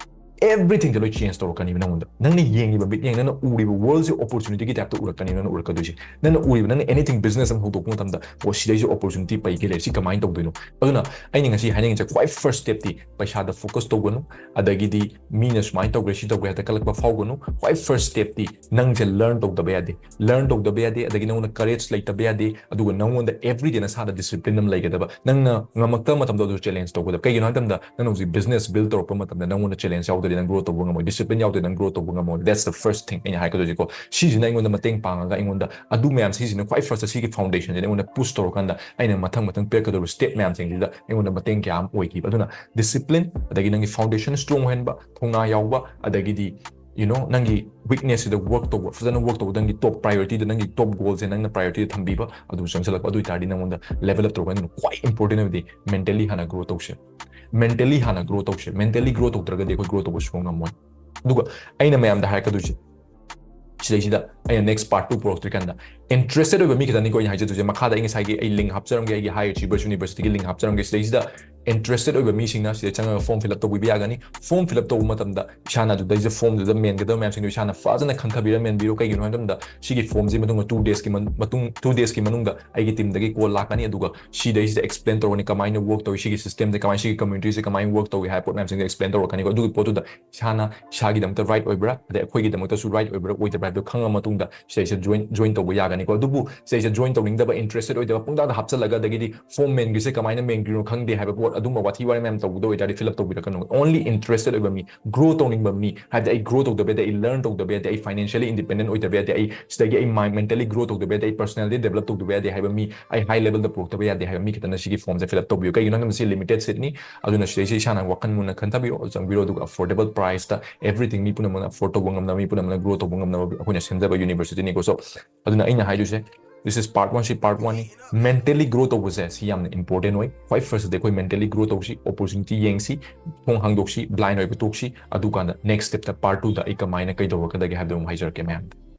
everything ꯁꯦ ꯂꯣꯏ change ꯇꯧꯔꯛꯀꯅꯤꯕ ꯅꯪꯉꯣꯟꯗ꯫ ꯅꯪꯅ ꯌꯦꯡꯉꯤꯕ ꯃꯤꯠꯌꯦꯡ, ꯅꯪꯅ ꯎꯔꯤꯕ world ꯁꯦ opportunity ꯒꯤ type ꯇ ꯎꯔꯛꯀꯅꯤ ꯅꯪꯅ ꯎꯔꯛꯀꯗꯣꯏꯁꯦ꯫ ꯅꯪꯅ ꯎꯔꯤꯕ, ꯅꯪꯅ anything business ꯑꯃ ꯍꯧꯗꯣꯛꯄ ꯃꯇꯝꯗ, "ꯑꯣ, ꯁꯤꯗꯩꯁꯨ opportunity ꯄꯩꯒꯦ ꯂꯩ, ꯁꯤ ꯀꯃꯥꯏꯅ ꯇꯧꯗꯣꯏꯅꯣ?" ꯑꯗꯨꯅ ꯑꯩꯅ ꯉꯁꯤ ꯍꯥꯏꯅꯤꯡꯉꯤꯁꯦ, ꯈ꯭ꯋꯥꯏ first step ꯇꯤ ꯄꯩꯁꯥꯗ focus ꯇꯧꯒꯅꯨ, ꯑꯗꯒꯤꯗꯤ ꯃꯤꯅ ꯁꯨꯃꯥꯏꯅ ꯇꯧꯈ꯭ꯔꯦ, ꯁꯤ ꯇꯧꯈ꯭ꯔꯦ ꯍꯥꯏꯗ ꯀꯜꯂꯛꯄ ꯐꯥꯎꯒꯅꯨ꯫ ꯈ꯭ꯋꯥꯏ first step ꯇꯤ ꯅꯪꯁꯦ learn ꯇꯧꯗꯕ ꯌꯥꯗꯦ꯫ Learn ꯇꯧꯗꯕ ꯌꯥꯗꯦ, ꯑꯗꯒꯤ ꯅꯉꯣꯟꯗ courage ꯂꯩꯇꯕ ꯌꯥꯗꯦ, ꯑꯗꯨꯒ ꯅꯉꯣꯟꯗ everyday ꯅꯁꯥꯗ discipline ꯑꯃ ꯂꯩꯒꯗꯕ꯫ ꯅꯪꯅ ꯉꯝꯃꯛꯇꯕ ꯃꯇꯝꯗ ꯑꯗꯨ challenge ꯇꯧꯒꯗꯕ꯫ ꯀꯩꯒꯤꯅꯣ ꯍꯥꯏꯕ ꯃꯇꯝꯗ, ꯅꯪꯅ ꯍꯧꯖꯤꯛ business build ꯇꯧꯔꯛꯄ ꯃꯇꯝꯗ ꯅꯉꯣꯟꯗ challenge ꯌꯥꯎꯗ꯭ꯔꯗꯤ ꯅꯪ ꯒ꯭ꯔꯣ ꯇꯧꯕ ꯉꯝꯃꯣꯏ, ꯗꯤꯁꯤꯄ꯭ꯂꯤꯟ ꯌꯥꯎꯗꯦ ꯅꯪ ꯒ꯭ꯔꯣ ꯇꯧꯕ ꯉꯝꯃꯣꯏ꯫ That's the first thing ꯑꯩꯅ ꯍꯥꯏꯒꯗꯣꯏꯁꯦꯀꯣ꯫ ꯁꯤꯁꯤꯅ ꯑꯩꯉꯣꯟꯗ ꯃꯇꯦꯡ ꯄꯥꯡꯉꯒ ꯑꯩꯉꯣꯟꯗ ꯑꯗꯨ ꯃꯌꯥꯝ ꯁꯤꯁꯤꯅ ꯈ꯭ꯋꯥꯏ ꯐꯥꯔꯁꯇ ꯁꯤꯒꯤ ꯐꯥꯎꯟꯗꯦꯁꯟꯁꯤꯅ ꯑꯩꯉꯣꯟꯗ ꯄꯨꯁ ꯇꯧꯔꯀꯥꯟꯗ ꯑꯩꯅ ꯃꯊꯪ ꯃꯊꯪ ꯄꯤꯔꯛꯀꯗꯧꯔꯤꯕ ꯁ꯭ꯇꯦꯞ ꯃꯌꯥꯝꯁꯤꯡꯁꯤꯗ ꯑꯩꯉꯣꯟꯗ ꯃꯇꯦꯡ ꯀꯌꯥ ꯑꯃ ꯑꯣꯏꯈꯤꯕ꯫ ꯑꯗꯨꯅ ꯗꯤꯁꯤꯄ꯭ꯂꯤꯟ, ꯑꯗꯒꯤ ꯅꯪꯒꯤ ꯐꯥꯎꯟꯗꯦꯁꯟ ꯁ꯭ꯇ꯭ꯔꯣꯡ ꯑꯣꯏꯍꯟꯕ, ꯊꯧꯅꯥ ꯌꯥꯎꯕ, ꯑꯗꯒꯤꯗꯤ you know ꯅꯪꯒꯤ ꯋꯤꯛꯅꯦꯁꯁꯤꯗ ꯋꯔꯛ ꯇꯧꯕ, ꯐꯖꯅ ꯋꯔꯛ ꯇꯧꯕ, ꯅꯪꯒꯤ ꯇꯣꯞ ꯄ꯭ꯔꯥꯏꯌꯣꯔꯤꯇꯤꯗ, ꯅꯪꯒꯤ ꯇꯣꯞ ꯒꯣꯜꯁꯦ ꯅꯪꯅ ꯄ꯭ꯔꯥꯏꯌꯣꯔꯤꯇꯤꯗ ꯊꯝꯕꯤꯕ, ꯑꯗꯨ ꯆꯪꯁꯤꯜꯂꯛꯄ꯫ ꯑꯗꯨ ꯑꯣꯏꯇꯥꯔꯗꯤ ꯅꯪꯉꯣꯟꯗ ꯂꯦꯚꯦꯜ ꯑꯞ ꯇꯧꯔꯒ ꯈ꯭ꯋꯥꯏ ꯏꯝꯄꯣꯔꯇꯦꯟ ꯑꯣꯏꯕꯗꯤ ꯃꯦꯟꯇꯦꯂꯤ ꯍꯥꯟꯅ ꯒ꯭ꯔꯣ ꯇꯧꯁꯦ꯫ ꯃꯦꯟꯇꯦꯂꯤ ꯍꯥꯟꯅ ꯒ꯭ꯔꯣ ꯇꯧꯁꯦ꯫ ꯃꯦꯟꯇꯦꯂꯤ ꯒ꯭ꯔꯣ ꯇꯧꯗ꯭ꯔꯒꯗꯤ ꯑꯩꯈꯣꯏ ꯒ꯭ꯔꯣ ꯇꯧꯕ ꯁꯨꯡꯉꯝ ꯉꯝꯃꯣꯏ꯫ ꯑꯗꯨꯒ ꯑꯩꯅ ꯃꯌꯥꯝꯗ ꯍꯥꯏꯔꯛꯀꯗꯣꯏꯁꯦ, ꯁꯤꯗꯩꯁꯤꯗ ꯑꯩꯅ ꯅꯦꯛꯁ ꯄꯥꯔꯠ ꯇꯨ ꯄꯨꯔꯛꯇ꯭ꯔꯤꯀꯥꯟꯗ, ꯏꯟꯇꯔꯦꯁꯇꯦꯠ ꯑꯣꯏꯕ ꯃꯤ ꯈꯛꯇꯅꯤꯀꯣ ꯑꯩꯅ ꯍꯥꯏꯖꯗꯣꯏꯁꯦ꯫ ꯃꯈꯥꯗ ꯑꯩ ꯉꯁꯥꯏꯒꯤ ꯑꯩ ꯂꯤꯡ ꯍꯥꯞꯆꯔꯝꯒꯦ, ꯑꯩꯒꯤ ꯍꯥꯏ ꯑꯆꯤꯚꯔꯁ ꯌꯨꯅꯤꯚꯔꯁꯤꯇꯤꯒꯤ ꯂꯤꯡ ꯍꯥꯞꯆꯔꯝꯒꯦ꯫ ꯁꯤꯗꯩꯁꯤꯗ ꯏꯟꯇꯔꯦꯁꯇꯦꯠ ꯑꯣꯏꯕ ꯃꯤꯁꯤꯡꯅ ꯁꯤꯗ ꯆꯪꯉꯒ ꯐꯣꯔꯝ ꯐꯤꯜ ꯑꯞ ꯇꯧꯕꯤꯕ ꯌꯥꯒꯅꯤ꯫ ꯐꯣꯔꯝ ꯐꯤꯜ ꯑꯞ ꯇꯧꯕ ꯃꯇꯝꯗ ꯏꯁꯥꯅ ꯑꯗꯨꯗꯩꯁꯤꯗ ꯐꯣꯔꯝꯗꯨꯗ ꯃꯦꯟꯒꯗꯕ ꯃꯌꯥꯝꯁꯤꯡꯗꯣ ꯏꯁꯥꯅ ꯐꯖꯅ ꯈꯟꯊꯕꯤꯔ ꯃꯦꯟꯕꯤꯔꯣ꯫ ꯀꯩꯒꯤꯅꯣ ꯍꯥꯏꯕ ꯃꯇꯝꯗ ꯁꯤꯒꯤ ꯐꯣꯔꯝꯁꯤ ꯃꯇꯨꯡꯗ ꯇꯨ ꯗꯦꯖꯀꯤ ꯃꯇꯨꯡ, ꯇꯨ ꯗꯦꯖꯀꯤ ꯃꯅꯨꯡꯗ ꯑꯩꯒꯤ ꯇꯤꯝꯗꯒꯤ ꯀꯣꯜ ꯂꯥꯛꯀꯅꯤ, ꯑꯗꯨꯒ ꯁꯤꯗꯩꯁꯤꯗ ꯑꯦꯛꯁꯄ꯭ꯂꯦꯟ ꯇꯧꯔꯅꯤ, ꯀꯃꯥꯏꯅ ꯋꯔꯛ ꯇꯧꯏ, ꯁꯤꯒꯤ ꯁꯤꯁꯇꯦꯝꯁꯦ ꯀꯃꯥꯏꯅ, ꯁꯤꯒꯤ ꯀꯝꯃ꯭ꯌꯨꯅꯤꯇꯤꯁꯦ ꯀꯃꯥꯏꯅ ꯋꯔꯛ ꯇꯧꯏ ꯍꯥꯏꯕ ꯄꯣꯠ ꯃꯌꯥꯝꯁꯤꯡꯗꯣ ꯑꯦꯛꯁꯄ꯭ꯂꯦꯟ ꯇꯧꯔꯛꯀꯅꯤꯀꯣ꯫ ꯑꯗꯨꯒꯤ ꯄꯣꯠꯇꯨꯗ ꯏꯁꯥꯅ ꯏꯁꯥꯒꯤꯗꯃꯛꯇ ꯔꯥꯏꯠ ꯑꯣꯏꯕ꯭ꯔꯥ, ꯑꯗꯩ ꯑꯩꯈꯣꯏꯒꯤꯗꯃꯛꯇꯁꯨ ꯔꯥꯏꯠ ꯑꯣꯏꯕ꯭ꯔꯥ ꯑꯣꯏꯗꯕ꯭ꯔꯥ ꯍꯥꯏꯕꯗꯨ ꯈꯪꯉ ꯃꯇꯨꯡꯗ ꯁꯤꯗꯩꯁꯤꯗ ꯖꯣꯏꯟ, ꯖꯣꯏꯟ ꯇꯧꯕ ꯌꯥꯒꯅꯤꯀꯣ꯫ ꯑꯗꯨꯕꯨ ꯁꯤꯗꯩꯁꯤꯗ ꯖꯣꯏꯟ ꯇꯧꯅꯤꯡꯗꯕ, ꯏꯟꯇꯔꯦꯁꯇꯦꯠ ꯑꯣꯏꯗꯕ, ꯄꯨꯡꯇꯥꯗ ꯍꯥꯞꯆꯜꯂꯒ, ꯑꯗꯒꯤꯗꯤ ꯐꯣꯔꯝ ꯃꯦꯟꯒꯤꯁꯦ ꯀꯃꯥꯏꯅ ꯃꯦꯟꯒꯤꯅꯣ ꯈꯪꯗꯦ ꯍꯥꯏꯕ ꯄꯣꯠ, ꯑꯗꯨꯝꯕ ꯋꯥꯊꯤ ꯋꯥꯔꯦꯝ ꯃꯌꯥꯝ ꯇꯧꯒꯗꯕ ꯑꯣꯏꯇꯥꯔꯗꯤ ꯐꯤꯜ ꯑꯞ ꯇꯧꯕꯤꯔꯛꯀꯅꯨ꯫ ꯑꯣꯟꯂꯤ ꯏꯟꯇꯔꯦꯁꯇꯦꯠ ꯑꯣꯏꯕ ꯃꯤ, ꯒ꯭ꯔꯣ ꯇꯧꯅꯤꯡꯕ ꯃꯤ, ꯍꯥꯏꯕꯗꯤ ꯑꯩ ꯒ꯭ꯔꯣ ꯇꯧꯗꯕ ꯌꯥꯗꯦ, ꯑꯩ ꯂꯔꯟ ꯇꯧꯗꯕ ꯌꯥꯗꯦ, ꯑꯩ ꯐꯥꯏꯅꯥꯟꯁꯤꯌꯦꯜꯂꯤ ꯏꯟꯗꯤꯄꯦꯟꯗꯦꯟ ꯑꯣꯏꯗꯕ ꯌꯥꯗꯦ, ꯑꯩ ꯁꯤꯗꯒꯤ ꯑꯩ ꯃꯦꯟꯇꯦꯂꯤ ꯒ꯭ꯔꯣ ꯇꯧꯗꯕ ꯌꯥꯗꯦ, ꯑꯩ ꯄꯔꯁꯅꯦꯜꯂꯤ ꯗꯦꯕꯂꯞ ꯇꯧꯗꯕ ꯌꯥꯗꯦ ꯍꯥꯏꯕ ꯃꯤ, ꯑꯩ ꯍꯥꯏ ꯂꯦꯚꯦꯜꯗ ꯄꯨꯔꯛꯇꯕ ꯌꯥꯗꯦ ꯍꯥꯏꯕ ꯃꯤ ꯈꯛꯇꯅ ꯁꯤꯒꯤ ꯐꯣꯔꯝꯁꯦ ꯐꯤꯜ ꯑꯞ ꯇꯧꯕꯤꯌꯨ꯫ ꯀꯩꯒꯤꯅꯣ ꯍꯥꯏꯕꯗ ꯃꯁꯤ ꯂꯤꯃꯤꯇꯦꯠ ꯁꯤꯠꯅꯤ꯫ ꯑꯗꯨꯅ ꯁꯤꯗꯩꯁꯤ ꯏꯁꯥꯅ ꯋꯥꯈꯜ ꯃꯨꯟꯅ ꯈꯟꯊꯕꯤꯔꯣ, ꯆꯪꯕꯤꯔꯣ, ꯑꯗꯨꯒ ꯑꯐꯣꯔꯗꯦꯕꯜ ꯄ꯭ꯔꯥꯏꯁꯇ ꯑꯦꯚ꯭ꯔꯤꯊꯤꯡ ꯃꯤ ꯄꯨꯝꯅꯃꯛꯅ ꯑꯐꯣꯔꯗ ꯇꯧꯕ ꯉꯝꯅꯕ, ꯃꯤ ꯄꯨꯝꯅꯃꯛꯅ ꯒ꯭ꯔꯣ ꯇꯧꯕ ꯉꯝꯅꯕ ꯑꯩꯈꯣꯏꯅ ꯁꯦꯝꯖꯕ ꯌꯨꯅꯤꯚꯔꯁꯤꯇꯤꯅꯤꯀꯣ꯫ So ꯑꯗꯨꯅ ꯑꯩꯅ ꯍꯥꯏꯗꯣꯏꯁꯦ, this is part one, ꯁꯤ ꯄꯥꯔꯠ ꯋꯥꯟꯅꯤ꯫ ꯃꯦꯟꯇꯦꯂꯤ ꯒ꯭ꯔꯣ ꯇꯧꯕꯁꯦ ꯁꯤ ꯌꯥꯝꯅ ꯏꯝꯄꯣꯔꯇꯦꯟ ꯑꯣꯏ꯫ ꯈ꯭ꯋꯥꯏ ꯐꯥꯔꯁꯇꯗꯤ ꯑꯩꯈꯣꯏ ꯃꯦꯟꯇꯦꯂꯤ ꯒ꯭ꯔꯣ ꯇꯧꯁꯤ, ꯑꯣꯄꯣꯔꯆꯨꯅꯤꯇꯤ ꯌꯦꯡꯁꯤ, ꯊꯣꯡ ꯍꯥꯡꯗꯣꯛꯁꯤ, ꯕ꯭ꯂꯥꯏꯟ ꯑꯣꯏꯕ ꯇꯣꯛꯁꯤ꯫ ꯑꯗꯨꯀꯥꯟꯗ ꯅꯦꯛꯁ ꯁ꯭ꯇꯦꯞꯇ ꯄꯥꯔꯠ ꯇꯨꯗ ꯑꯩ ꯀꯃꯥꯏꯅ ꯀꯩꯗꯧꯔꯛꯀꯗꯒꯦ ꯍꯥꯏꯕꯗꯨ ꯑꯃꯨꯛ ꯍꯥꯏꯖꯔꯛꯀꯦ ꯃꯌꯥꯝꯗ꯫